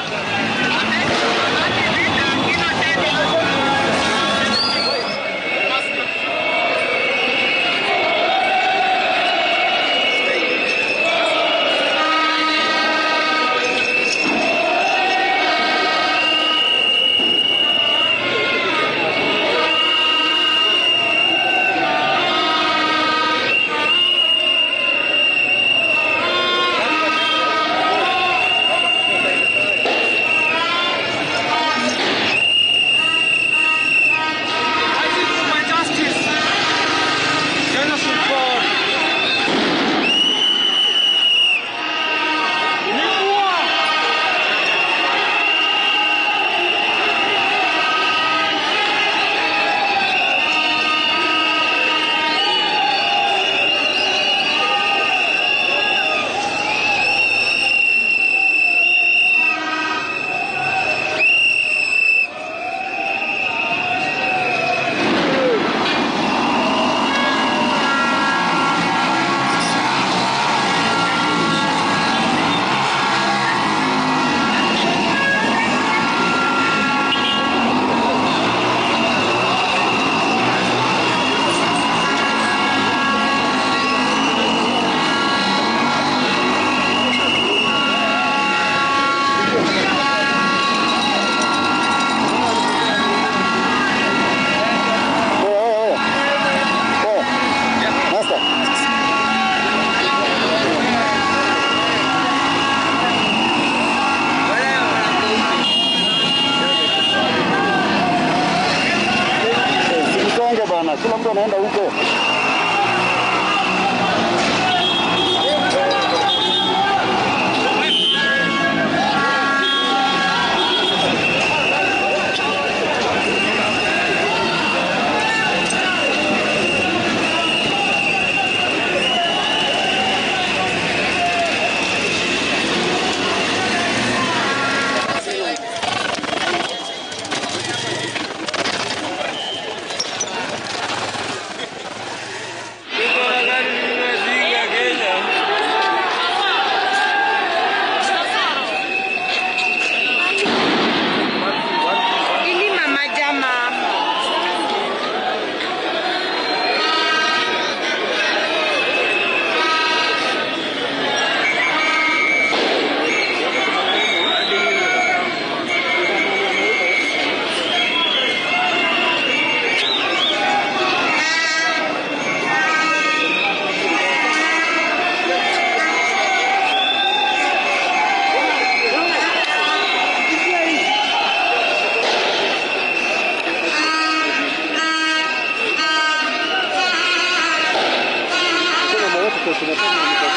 Mtu anaenda huko.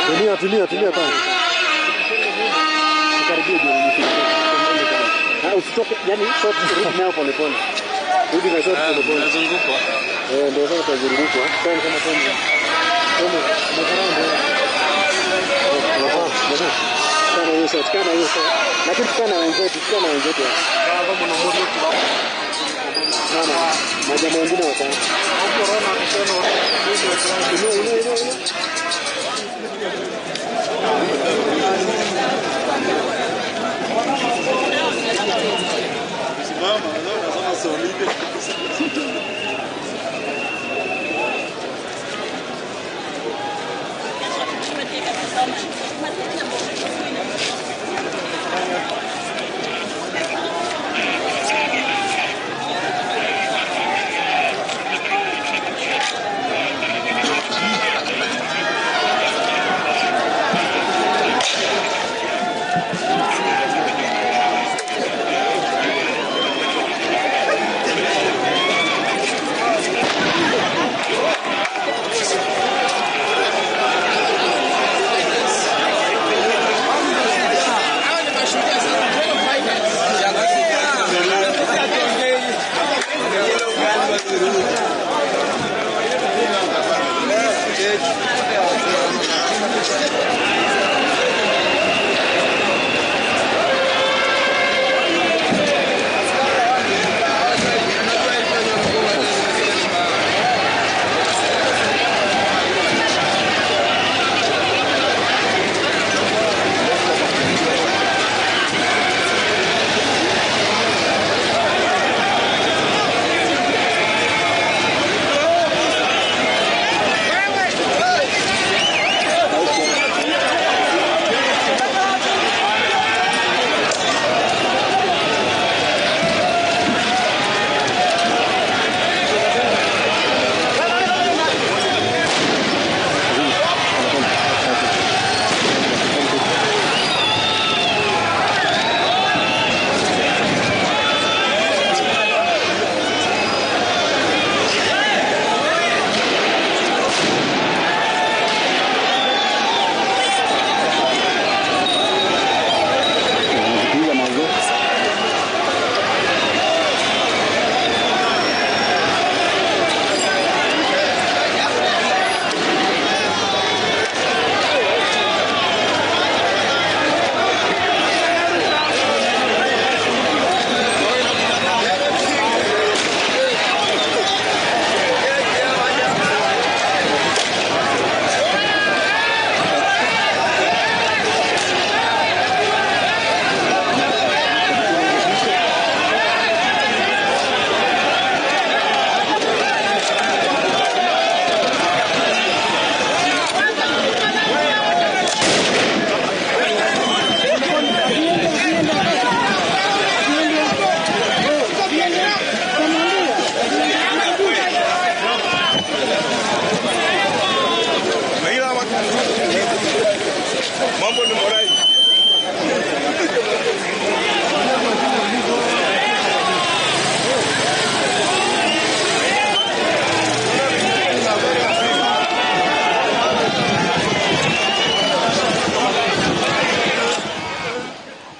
Tulia, tulia, tulia kwanza. Tukaribie jioni. Ah, usitoke, yani short rudi nayo pole pole. Rudi na short pole pole. Nazungukwa. Eh, ndio sasa tutazungukwa. Kama kama kama. Kama makaramba. Kana hiyo short, kana hiyo short. Lakini tukana wenzetu, tukana wenzetu. Kama mna mmoja tu. Naona majamaa wengine wako. Corona tena. Ino ino ino ino.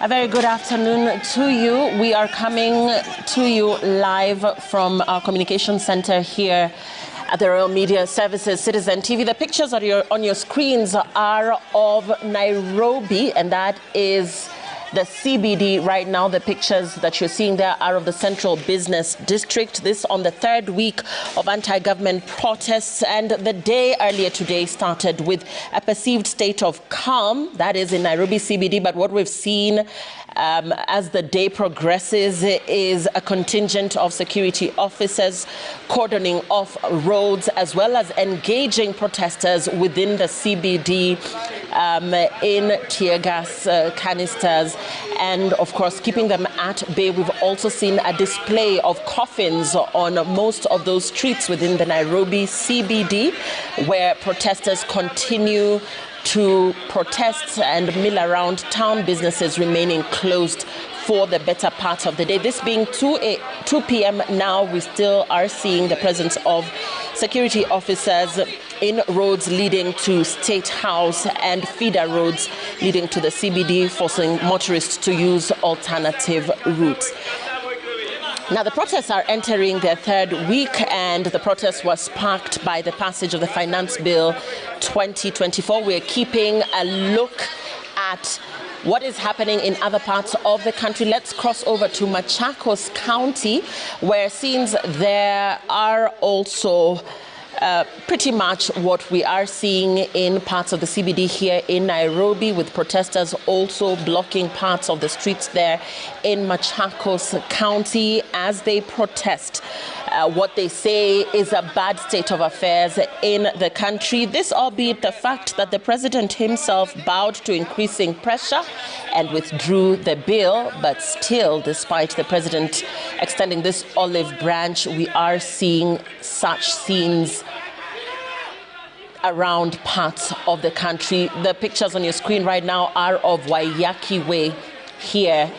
A very good afternoon to you. We are coming to you live from our communication center here at the Royal Media Services Citizen TV. The pictures on your screens are of Nairobi, and that is the CBD right now. The pictures that you're seeing there are of the Central Business District. This on the third week of anti-government protests, and the day earlier today started with a perceived state of calm, that is in Nairobi CBD, but what we've seen as the day progresses is a contingent of security officers cordoning off roads as well as engaging protesters within the CBD in tear gas canisters and, of course, keeping them at bay. We've also seen a display of coffins on most of those streets within the Nairobi CBD, where protesters continue to protest and mill around town, businesses remaining closed for the better part of the day. This being 2 p.m. now, we still are seeing the presence of security officers in roads leading to State House and feeder roads leading to the CBD, forcing motorists to use alternative routes. Now, the protests are entering their third week, and the protests were sparked by the passage of the Finance Bill 2024. We're keeping a look at what is happening in other parts of the country. Let's cross over to Machakos County, where scenes there are also pretty much what we are seeing in parts of the CBD here in Nairobi, with protesters also blocking parts of the streets there in Machakos County as they protest what they say is a bad state of affairs in the country. This albeit the fact that the president himself bowed to increasing pressure and withdrew the bill, but still, despite the president extending this olive branch, we are seeing such scenes around parts of the country. The pictures on your screen right now are of Waiyaki Way here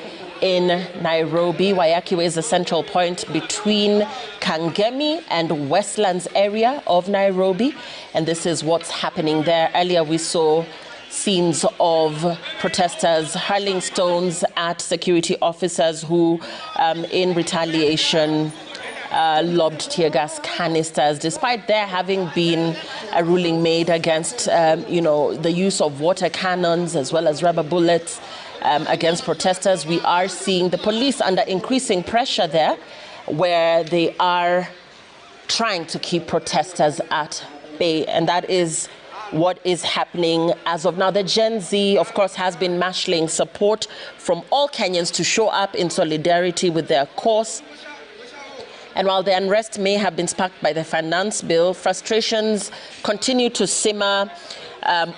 in Nairobi. Waiyaki Way is the central point between Kangemi and Westlands area of Nairobi, and this is what's happening there. Earlier we saw scenes of protesters hurling stones at security officers who, in retaliation, lobbed tear gas canisters, despite there having been a ruling made against, the use of water cannons as well as rubber bullets against protesters. We are seeing the police under increasing pressure there, where they are trying to keep protesters at bay, and that is what is happening as of now. The Gen Z, of course, has been marshalling support from all Kenyans to show up in solidarity with their cause. And while the unrest may have been sparked by the finance bill, frustrations continue to simmer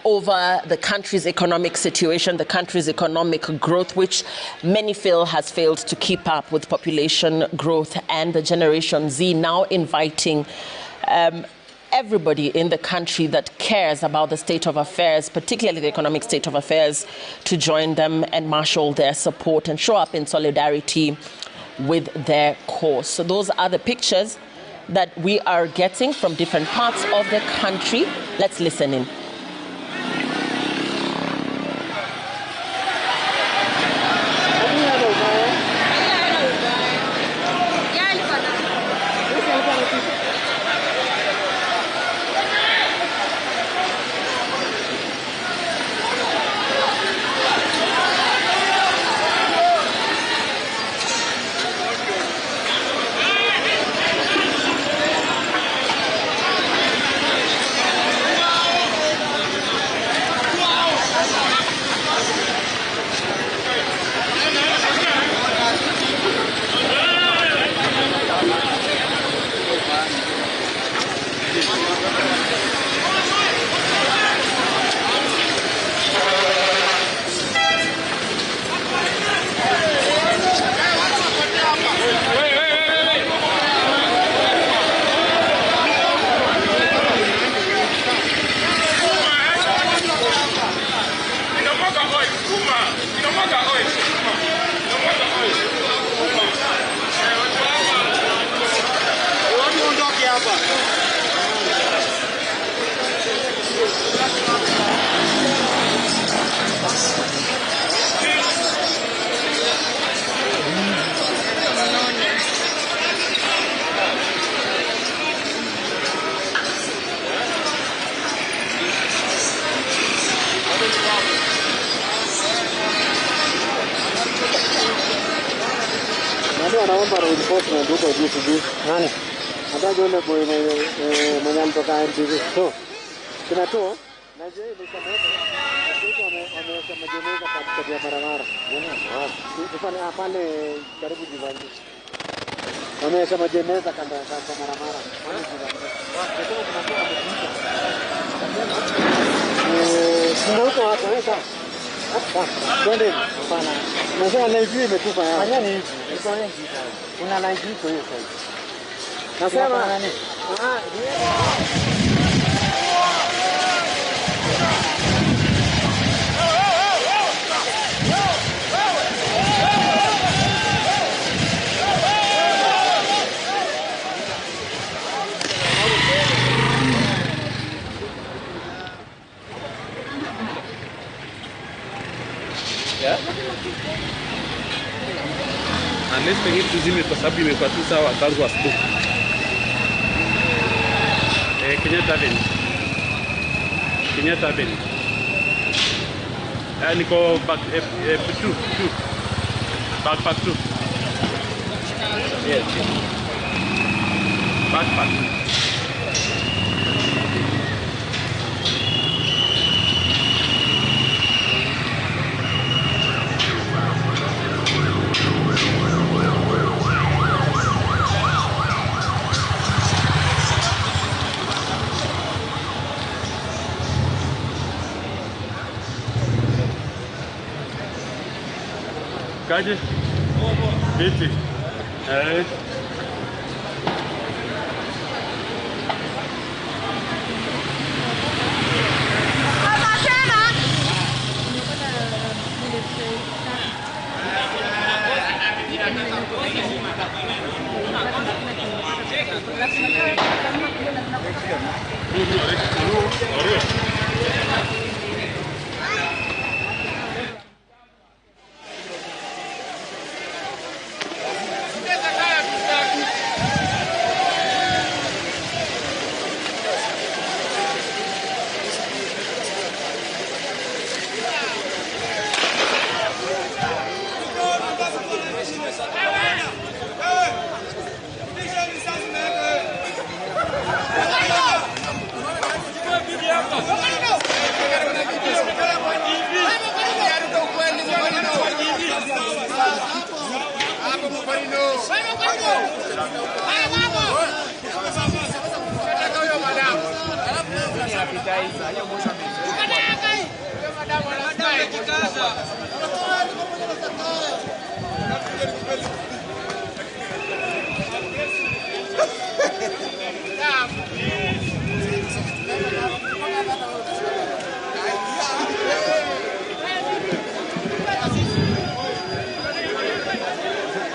over the country's economic situation, the country's economic growth, which many feel has failed to keep up with population growth, and the Generation Z now inviting everybody in the country that cares about the state of affairs, particularly the economic state of affairs, to join them and marshal their support and show up in solidarity with their cause. So those are the pictures that we are getting from different parts of the country. Let's listen in. Nani anaomba reinforcement huko juu sijui. Nani? Nataka yule boy mwenye alitoka MTV. So, kuna tu na je ni kama watu wameweka majeneza katikati ya barabara. Pale pale karibu Jivanji. Wameweka majeneza kando ya barabara. Pale Jivanji. Nasema kuna mtu amekuja. Kuna huko watu weka. Twende. Hapana. Nasema live imekufa ya. Fanya ni hivi. Iko wengi sana. Kuna live iko hiyo sasa. Nasema nani? Ah, Unless pengine tuzime kwa sababu imekuwa tu sawa tangu asubuhi. Kenyatta Avenue. Kenyatta Avenue. Niko back two. Backpack 2. Yes. Backpack. Kaje? Vipi?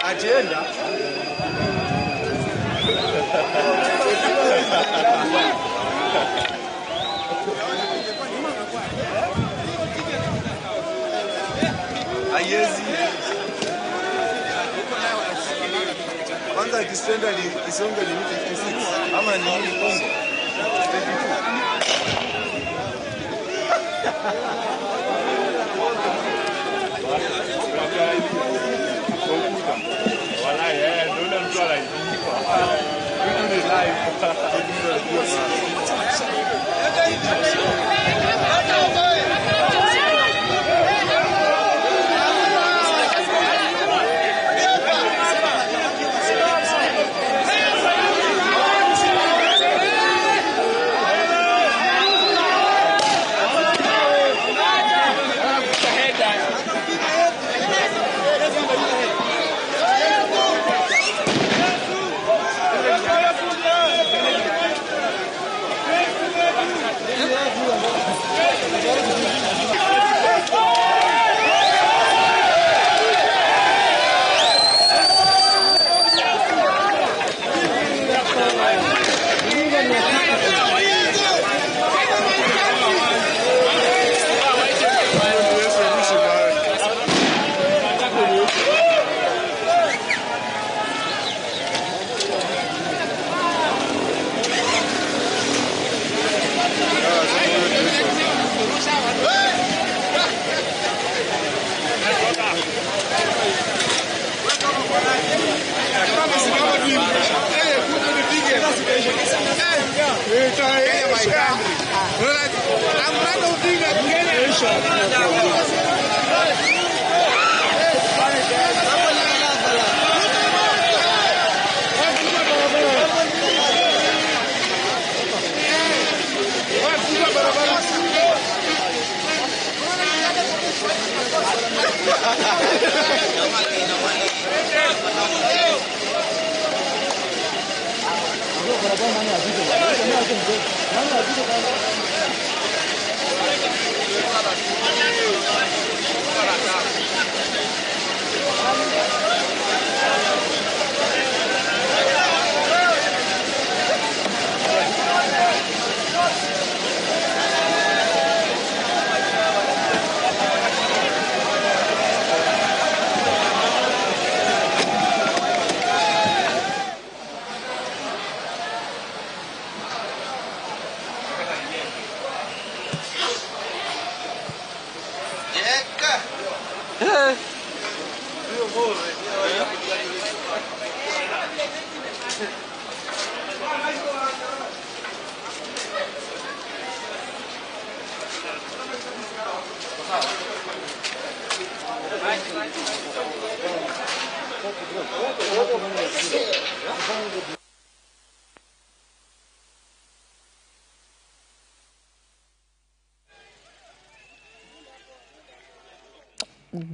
Agenda. Haiwezi. Kwanza kisenda ni isonge ni 56 ama ni Kongo 22.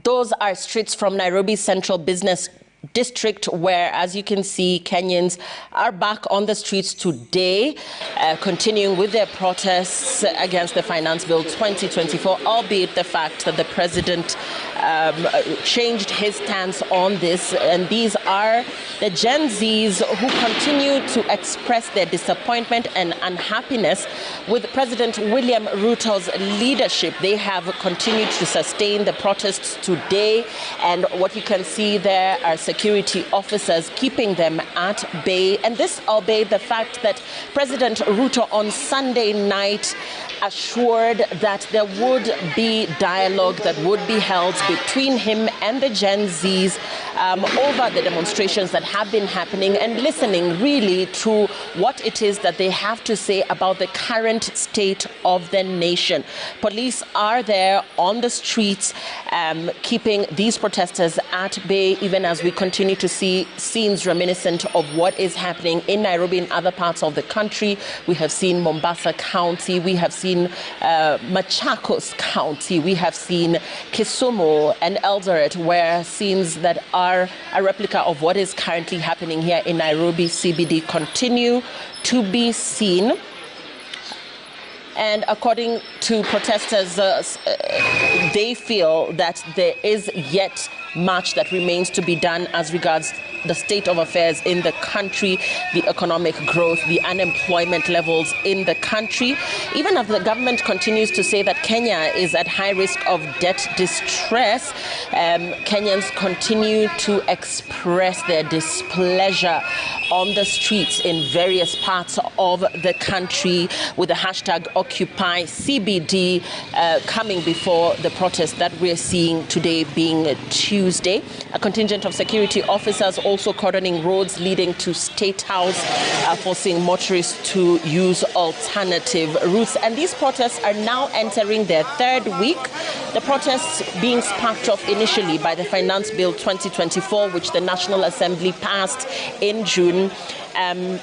Those are streets from Nairobi Central Business District, where, as you can see, Kenyans are back on the streets today, continuing with their protests against the Finance Bill 2024, albeit the fact that the president changed his stance on this. And these are the Gen Zs who continue to express their disappointment and unhappiness with President William Ruto's leadership. They have continued to sustain the protests today, and what you can see there are security officers keeping them at bay. And this albeit the fact that President Ruto on Sunday night assured that there would be dialogue that would be held between him and the Gen Zs over the demonstrations that have been happening, and listening really to what it is that they have to say about the current state of the nation. Police are there on the streets keeping these protesters at bay, even as we continue to see scenes reminiscent of what is happening in Nairobi and other parts of the country. We have seen Mombasa County, we have seen Machakos County, we have seen Kisumu and Eldoret, where scenes that are a replica of what is currently happening here in Nairobi CBD continue to be seen. And according to protesters, they feel that there is yet much that remains to be done as regards the state of affairs in the country, the economic growth, the unemployment levels in the country. Even as the government continues to say that Kenya is at high risk of debt distress, Kenyans continue to express their displeasure on the streets in various parts of the country, with the hashtag OccupyCBD coming before the protest that we're seeing today being Tuesday. A contingent of security officers also cordoning roads leading to State House, forcing motorists to use alternative routes. And these protests are now entering their third week. The protests being sparked off initially by the Finance Bill 2024, which the National Assembly passed in June.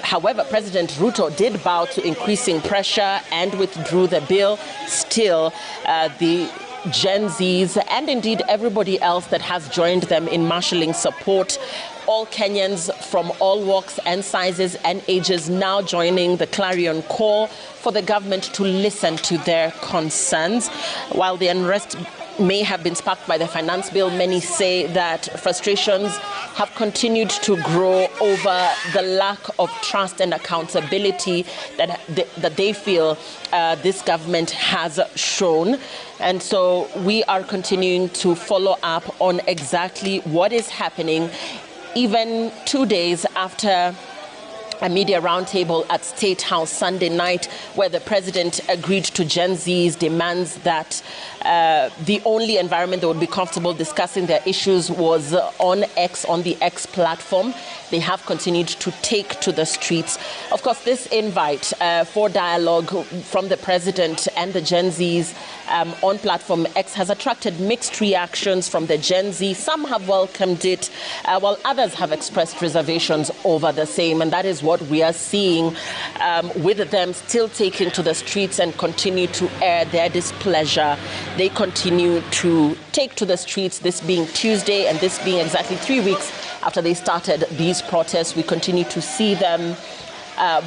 However, President Ruto did bow to increasing pressure and withdrew the bill. Still, the Gen Zs and indeed everybody else that has joined them in marshalling support, all Kenyans from all walks and sizes and ages now joining the clarion call for the government to listen to their concerns. While the unrest may have been sparked by the finance bill, many say that frustrations have continued to grow over the lack of trust and accountability that they feel this government has shown. And so we are continuing to follow up on exactly what is happening, even 2 days after a media roundtable at State House Sunday night, where the president agreed to Gen Z's demands that the only environment they would be comfortable discussing their issues was on X, on the X platform. They have continued to take to the streets. Of course, this invite for dialogue from the president and the Gen Zs on platform X has attracted mixed reactions from the Gen Z. Some have welcomed it, while others have expressed reservations over the same. And that is what we are seeing with them still taking to the streets and continue to air their displeasure. They continue to take to the streets, this being Tuesday and this being exactly 3 weeks after they started these protests. We continue to see them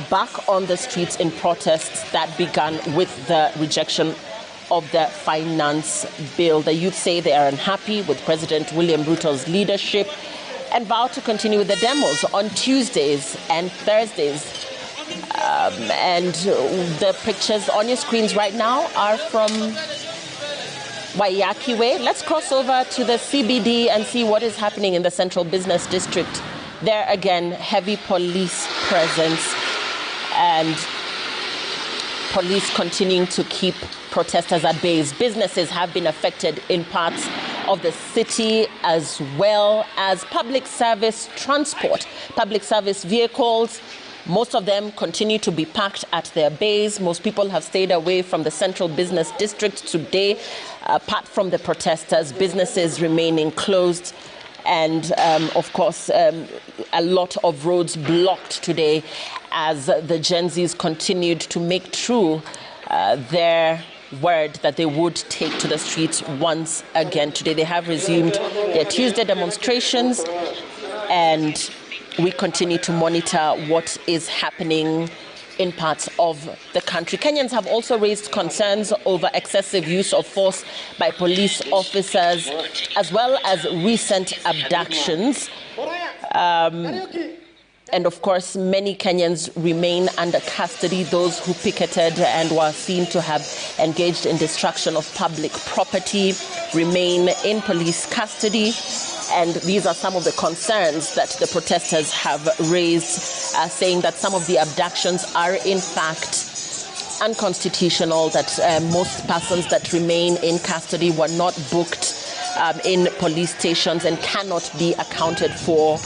back on the streets in protests that began with the rejection of the finance bill. The youth say they are unhappy with President William Ruto's leadership and vow to continue with the demos on Tuesdays and Thursdays. And the pictures on your screens right now are from Waiyaki Way. Let's cross over to the CBD and see what is happening in the Central Business District. There again, heavy police presence and police continuing to keep protesters at bay. Businesses have been affected in parts of the city, as well as public service transport, public service vehicles. Most of them continue to be parked at their bays. Most people have stayed away from the Central Business District today, apart from the protesters, businesses remaining closed. And, of course, a lot of roads blocked today as the Gen Zs continued to make true their word that they would take to the streets once again. Today they have resumed their Tuesday demonstrations, and we continue to monitor what is happening in parts of the country. Kenyans have also raised concerns over excessive use of force by police officers, as well as recent abductions. And of course, many Kenyans remain under custody, those who picketed and were seen to have engaged in destruction of public property remain in police custody. And these are some of the concerns that the protesters have raised, saying that some of the abductions are in fact unconstitutional, that most persons that remain in custody were not booked in police stations and cannot be accounted for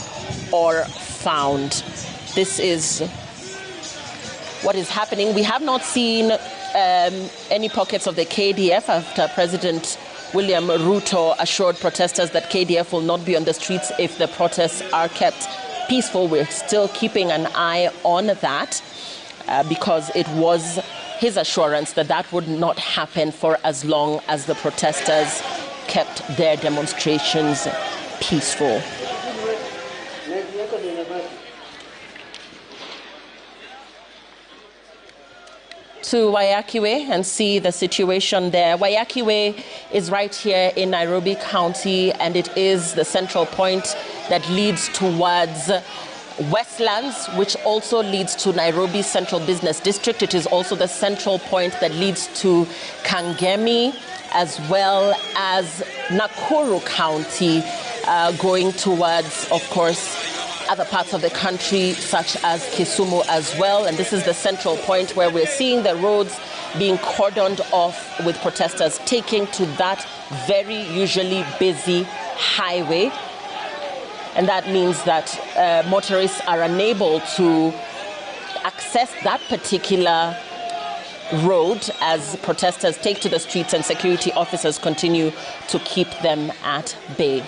or found. This is what is happening. We have not seen any pockets of the KDF after President William Ruto assured protesters that KDF will not be on the streets if the protests are kept peaceful. We're still keeping an eye on that because it was his assurance that that would not happen for as long as the protesters kept their demonstrations peaceful. To Waiyaki Way and see the situation there. Waiyaki Way is right here in Nairobi County, and it is the central point that leads towards Westlands, which also leads to Nairobi Central Business District. It is also the central point that leads to Kangemi, as well as Nakuru County, going towards, of course, other parts of the country, such as Kisumu as well. And this is the central point where we're seeing the roads being cordoned off with protesters taking to that very usually busy highway. And that means that motorists are unable to access that particular road as protesters take to the streets and security officers continue to keep them at bay.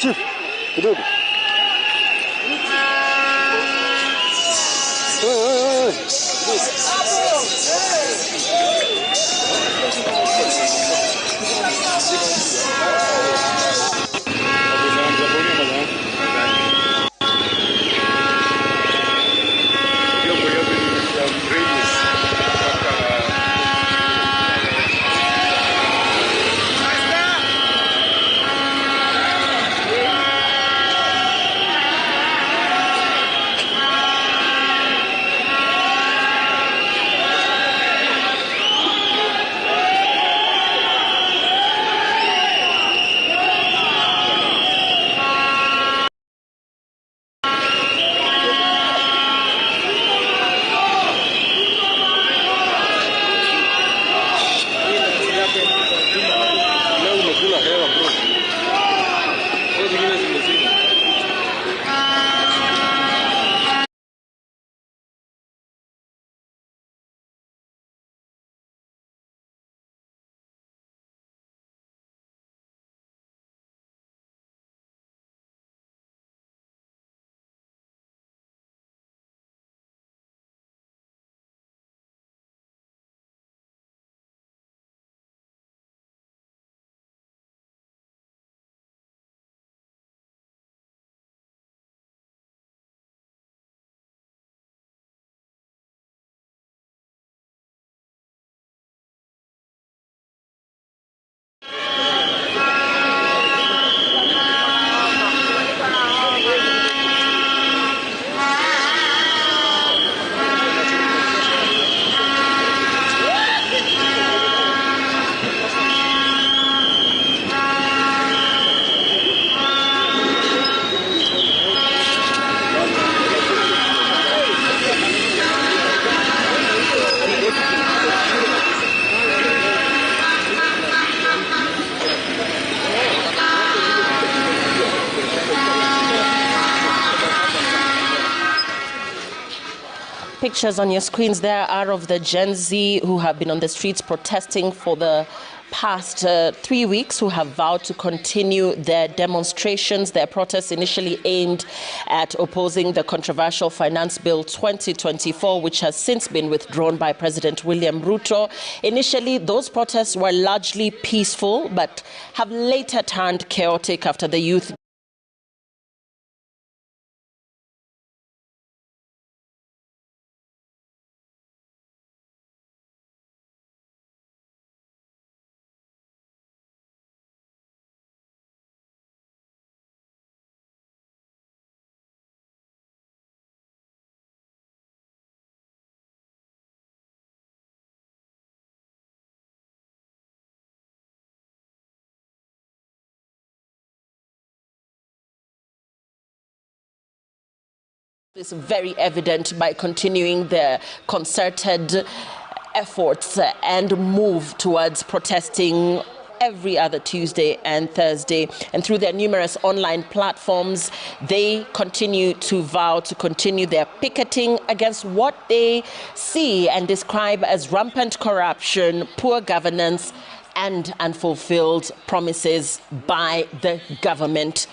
Chief, kidogo. Pictures on your screens there are of the Gen Z who have been on the streets protesting for the past 3 weeks, who have vowed to continue their demonstrations. Their protests initially aimed at opposing the controversial Finance Bill 2024, which has since been withdrawn by President William Ruto. Initially, those protests were largely peaceful, but have later turned chaotic after the youth is very evident by continuing their concerted efforts and move towards protesting every other Tuesday and Thursday. And through their numerous online platforms, they continue to vow to continue their picketing against what they see and describe as rampant corruption, poor governance, and unfulfilled promises by the government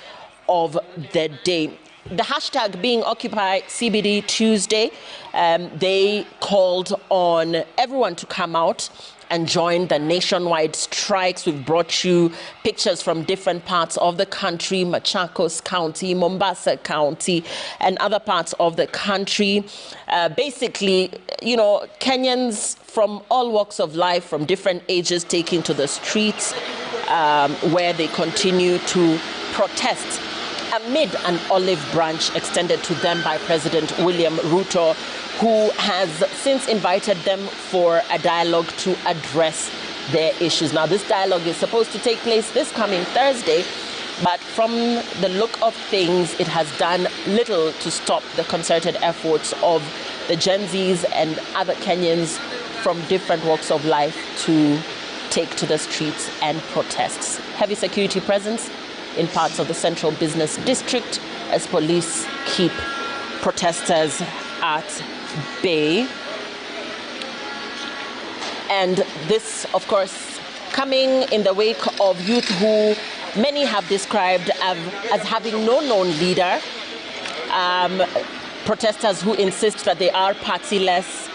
of the day. The hashtag being Occupy CBD Tuesday, they called on everyone to come out and join the nationwide strikes. We've brought you pictures from different parts of the country, Machakos County, Mombasa County, and other parts of the country. Basically, you know, Kenyans from all walks of life, from different ages, taking to the streets where they continue to protest amid an olive branch extended to them by President William Ruto, who has since invited them for a dialogue to address their issues. Now, this dialogue is supposed to take place this coming Thursday, but from the look of things, it has done little to stop the concerted efforts of the Gen Zs and other Kenyans from different walks of life to take to the streets and protests. Heavy security presence in parts of the central business district as police keep protesters at bay. And this, of course, coming in the wake of youth who many have described as having no known leader, protesters who insist that they are partyless,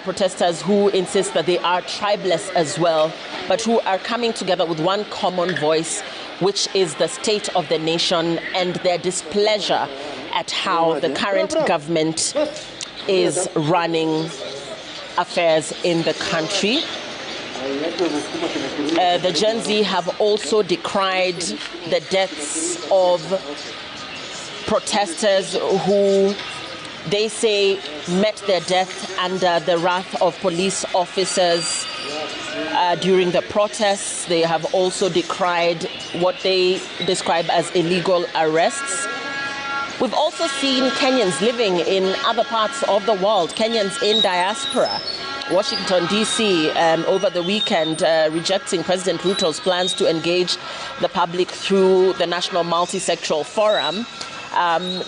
protesters who insist that they are tribeless as well, but who are coming together with one common voice, which is the state of the nation and their displeasure at how the current government is running affairs in the country. The Gen Z have also decried the deaths of protesters who they say met their death under the wrath of police officers during the protests. They have also decried what they describe as illegal arrests. We've also seen Kenyans living in other parts of the world, Kenyans in diaspora. Washington, D.C., over the weekend, rejecting President Ruto's plans to engage the public through the National Multi-Sectoral Forum.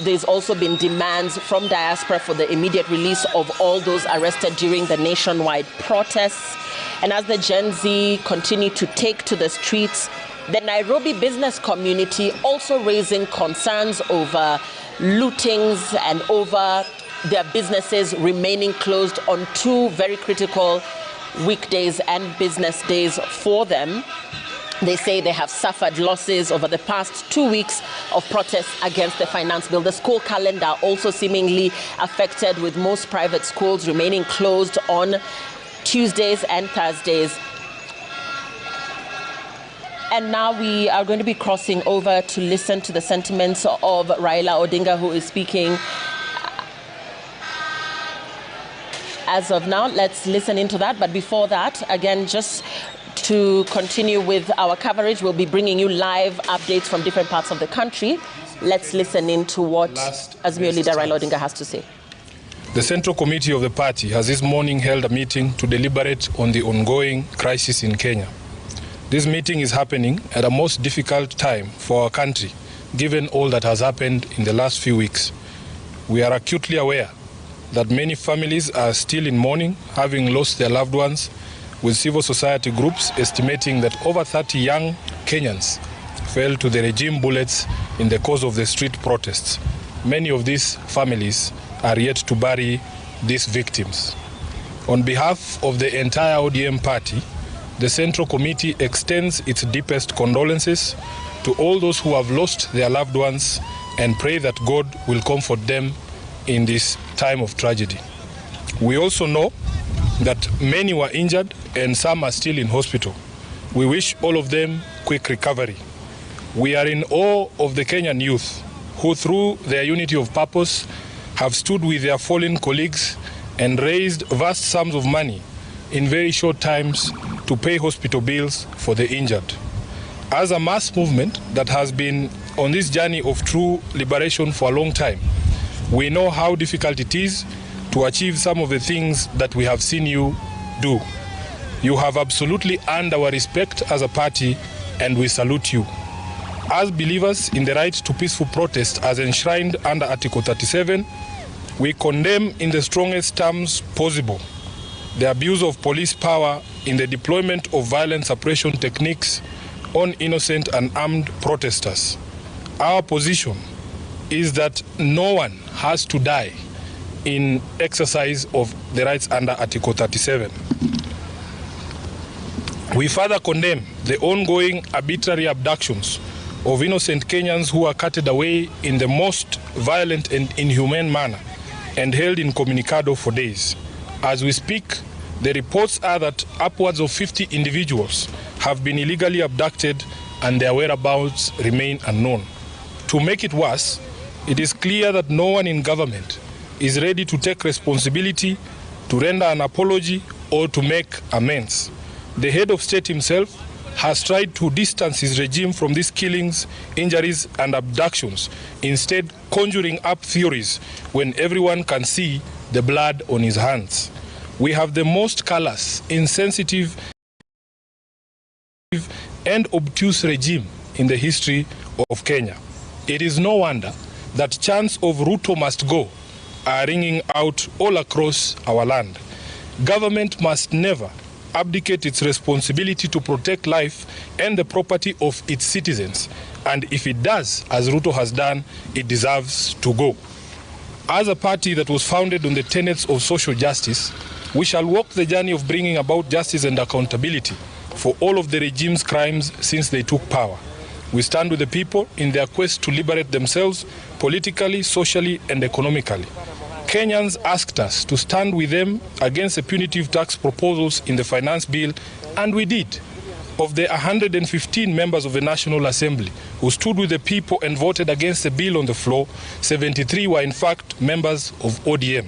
There's also been demands from diaspora for the immediate release of all those arrested during the nationwide protests. And as the Gen Z continue to take to the streets, the Nairobi business community also raising concerns over lootings and over their businesses remaining closed on two very critical weekdays and business days for them. They say they have suffered losses over the past 2 weeks of protests against the finance bill. The school calendar also seemingly affected, with most private schools remaining closed on Tuesdays and Thursdays. And now we are going to be crossing over to listen to the sentiments of Raila Odinga, who is speaking as of now. Let's listen into that. But before that, again, just to continue with our coverage, we'll be bringing you live updates from different parts of the country. Let's listen in to what Azimio leader Raila Odinga has to say. The Central Committee of the party has this morning held a meeting to deliberate on the ongoing crisis in Kenya. This meeting is happening at a most difficult time for our country, given all that has happened in the last few weeks. We are acutely aware that many families are still in mourning, having lost their loved ones, with civil society groups estimating that over 30 young Kenyans fell to the regime bullets in the course of the street protests. Many of these families are yet to bury these victims. On behalf of the entire ODM party, the Central Committee extends its deepest condolences to all those who have lost their loved ones and pray that God will comfort them in this time of tragedy. We also know that many were injured and some are still in hospital. We wish all of them quick recovery. We are in awe of the Kenyan youth who, through their unity of purpose, have stood with their fallen colleagues and raised vast sums of money in very short times to pay hospital bills for the injured. As a mass movement that has been on this journey of true liberation for a long time, we know how difficult it is to achieve some of the things that we have seen you do. You have absolutely earned our respect as a party, and we salute you. As believers in the right to peaceful protest as enshrined under Article 37, we condemn in the strongest terms possible the abuse of police power in the deployment of violent suppression techniques on innocent and armed protesters. Our position is that no one has to die in exercise of the rights under Article 37. We further condemn the ongoing arbitrary abductions of innocent Kenyans who are carted away in the most violent and inhumane manner and held incommunicado for days. As we speak, the reports are that upwards of 50 individuals have been illegally abducted and their whereabouts remain unknown. To make it worse, it is clear that no one in government is ready to take responsibility, to render an apology, or to make amends. The head of state himself has tried to distance his regime from these killings, injuries, and abductions, instead conjuring up theories when everyone can see the blood on his hands. We have the most callous, insensitive, and obtuse regime in the history of Kenya. It is no wonder that chants of Ruto must go are ringing out all across our land. Government must never abdicate its responsibility to protect life and the property of its citizens. And if it does, as Ruto has done, it deserves to go. As a party that was founded on the tenets of social justice, we shall walk the journey of bringing about justice and accountability for all of the regime's crimes since they took power. We stand with the people in their quest to liberate themselves politically, socially, and economically. Kenyans asked us to stand with them against the punitive tax proposals in the finance bill, and we did. Of the 115 members of the National Assembly who stood with the people and voted against the bill on the floor, 73 were in fact members of ODM.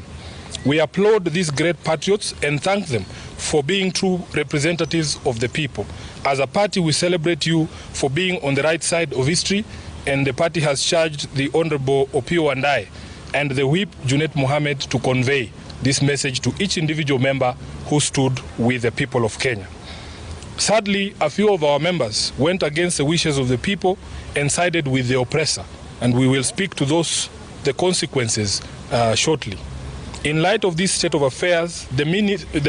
We applaud these great patriots and thank them for being true representatives of the people. As a party, we celebrate you for being on the right side of history, and the party has charged the Honorable Opiyo Wandayi and the Whip Junet Mohammed to convey this message to each individual member who stood with the people of Kenya. Sadly, a few of our members went against the wishes of the people and sided with the oppressor, and we will speak to those, the consequences shortly. In light of this state of affairs, the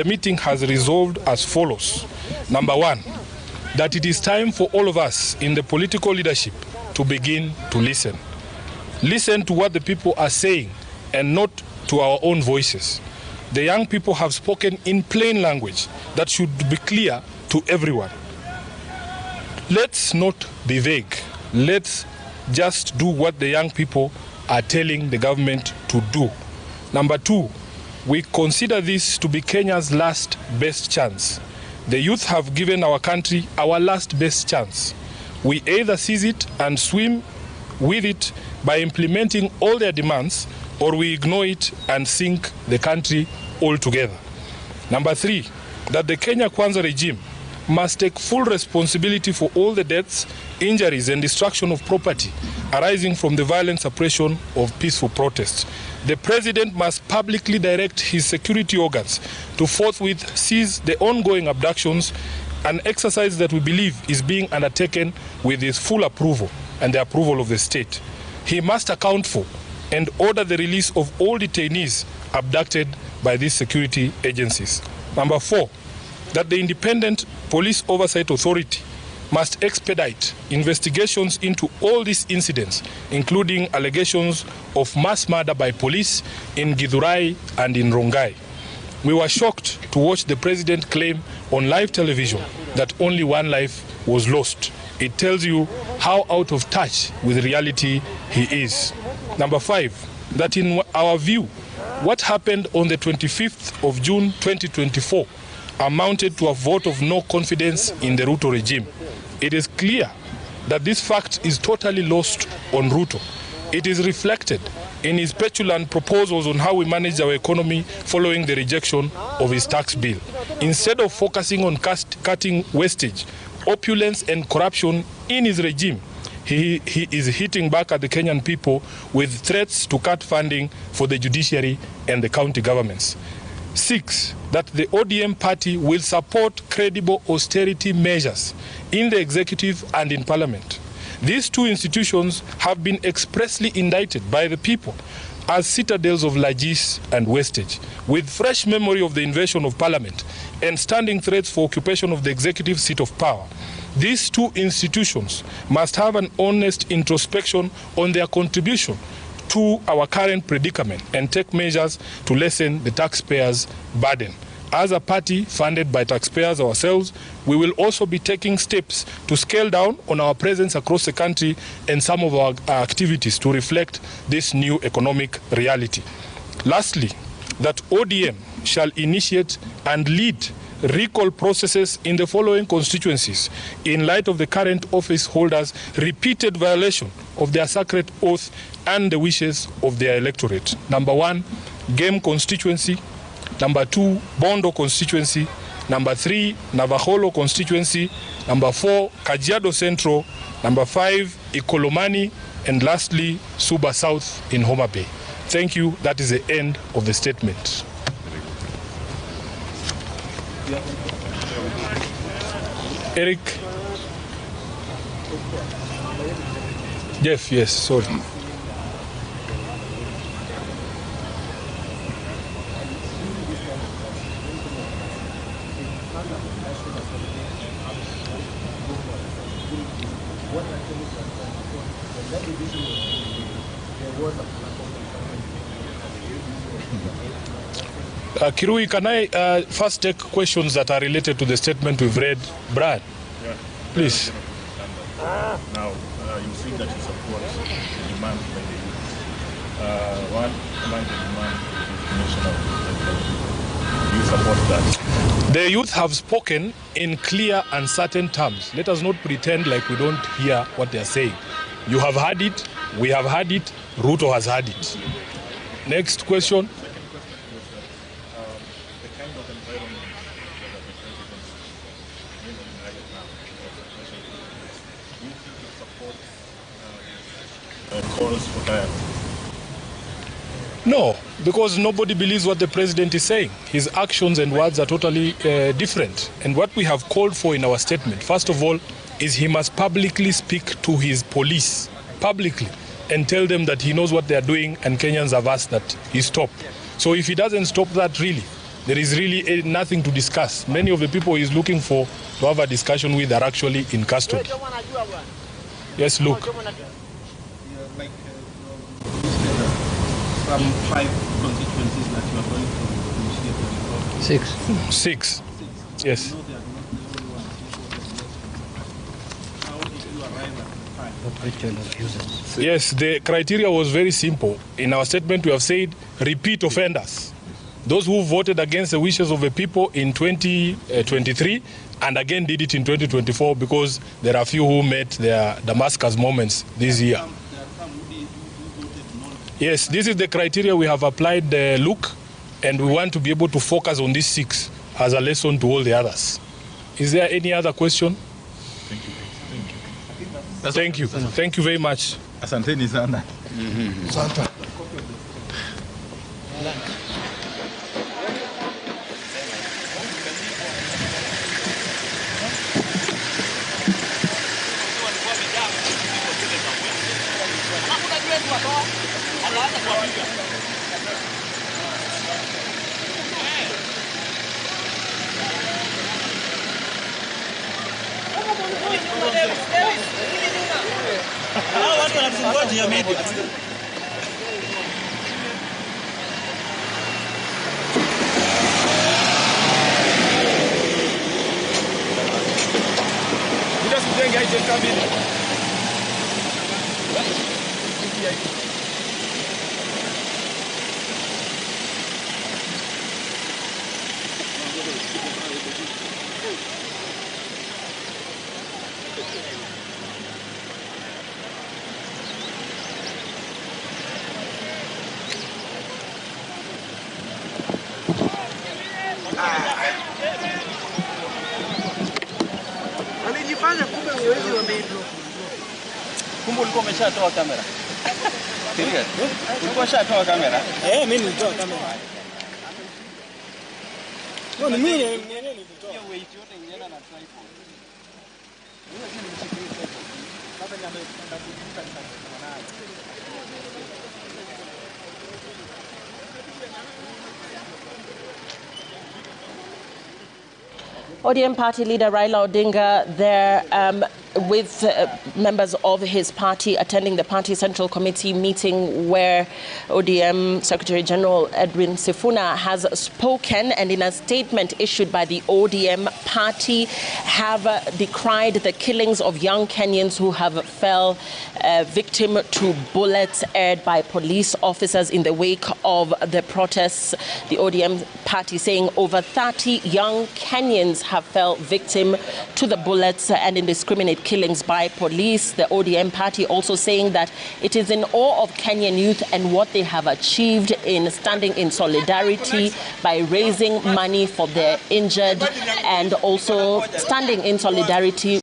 meeting has resolved as follows. Number one, that it is time for all of us in the political leadership to begin to listen. Listen to what the people are saying and not to our own voices. The young people have spoken in plain language that should be clear to everyone. Let's not be vague. Let's just do what the young people are telling the government to do. Number two, we consider this to be Kenya's last best chance. The youth have given our country our last best chance. We either seize it and swim with it by implementing all their demands, or we ignore it and sink the country altogether. Number three, that the Kenya Kwanza regime must take full responsibility for all the deaths, injuries, and destruction of property arising from the violent suppression of peaceful protests. The president must publicly direct his security organs to forthwith seize the ongoing abductions, an exercise that we believe is being undertaken with his full approval and the approval of the state. He must account for and order the release of all detainees abducted by these security agencies. Number four, that the Independent Police Oversight Authority must expedite investigations into all these incidents, including allegations of mass murder by police in Githurai and in Rongai. We were shocked to watch the president claim on live television that only one life was lost. It tells you how out of touch with reality he is. Number five, that in our view, what happened on the 25th of June 2024 amounted to a vote of no confidence in the Ruto regime. It is clear that this fact is totally lost on Ruto. It is reflected in his petulant proposals on how we manage our economy following the rejection of his tax bill. Instead of focusing on cutting wastage, opulence and corruption in his regime, he is hitting back at the Kenyan people with threats to cut funding for the judiciary and the county governments. Six, that the ODM party will support credible austerity measures in the executive and in parliament. These two institutions have been expressly indicted by the people as citadels of largesse and wastage, with fresh memory of the invasion of parliament and standing threats for occupation of the executive seat of power. These two institutions must have an honest introspection on their contribution to our current predicament and take measures to lessen the taxpayers' burden. As a party funded by taxpayers ourselves, we will also be taking steps to scale down on our presence across the country and some of our activities to reflect this new economic reality. Lastly, that ODM shall initiate and lead recall processes in the following constituencies in light of the current office holders' repeated violation of their sacred oath and the wishes of their electorate. Number 1, Game constituency. Number 2, Bondo constituency. Number 3, Navaholo constituency. Number 4, Kajiado Central. Number 5, Ikolomani. And lastly, Suba South in Homa Bay. Thank you. That is the end of the statement. Eric. Jeff, yes, sorry. Kirui, can I first take questions that are related to the statement we've read? Brian, yeah. Please. Now, you see that you support the demand by the youth. One among the demands is the resignation of the president. Do you support that? The youth have spoken in clear and certain terms. Let us not pretend like we don't hear what they are saying. You have heard it, we have heard it, Ruto has heard it. Next question. No, because nobody believes what the president is saying. His actions and words are totally different. And what we have called for in our statement, first of all, is he must publicly speak to his police, publicly, and tell them that he knows what they are doing and Kenyans have asked that he stop. So if he doesn't stop that, really, there is really nothing to discuss. Many of the people he's looking for to have a discussion with are actually in custody. Yes, Luke. Some 5 constituencies that you are going to initiate the recall. 6. 6. Yes. You know they are not the only ones. How did you arrive at 5? Yes, the criteria was very simple. In our statement, we have said repeat offenders. Those who voted against the wishes of the people in 2023 and again did it in 2024, because there are few who met their Damascus moments this year. Yes, this is the criteria we have applied, Luke, and we want to be able to focus on these 6 as a lesson to all the others. Is there any other question? Thank you. Thank you. Thank you. Thank you very much. Asanteni sana. Asante. Kumbe ulikuwa umeshatoa kamera. Serious? Ulikuwa umeshatoa kamera? Eh, mimi nilitoa kamera. No, ni mimi nilitoa. Hiyo weight yote ilienda na tripod. Mimi si nimeshikilia tripod. Sasa nimeenda kujifunza nikasema nayo. ODM party leader Raila Odinga there with members of his party attending the party central committee meeting where ODM Secretary General Edwin Sifuna has spoken, and in a statement issued by the ODM party have decried the killings of young Kenyans who have fell victim to bullets aired by police officers in the wake of the protests. The ODM party saying over 30 young Kenyans have fell victim to the bullets and indiscriminate killings by police. The ODM party also saying that it is in awe of Kenyan youth and what they have achieved in standing in solidarity by raising money for their injured and also standing in solidarity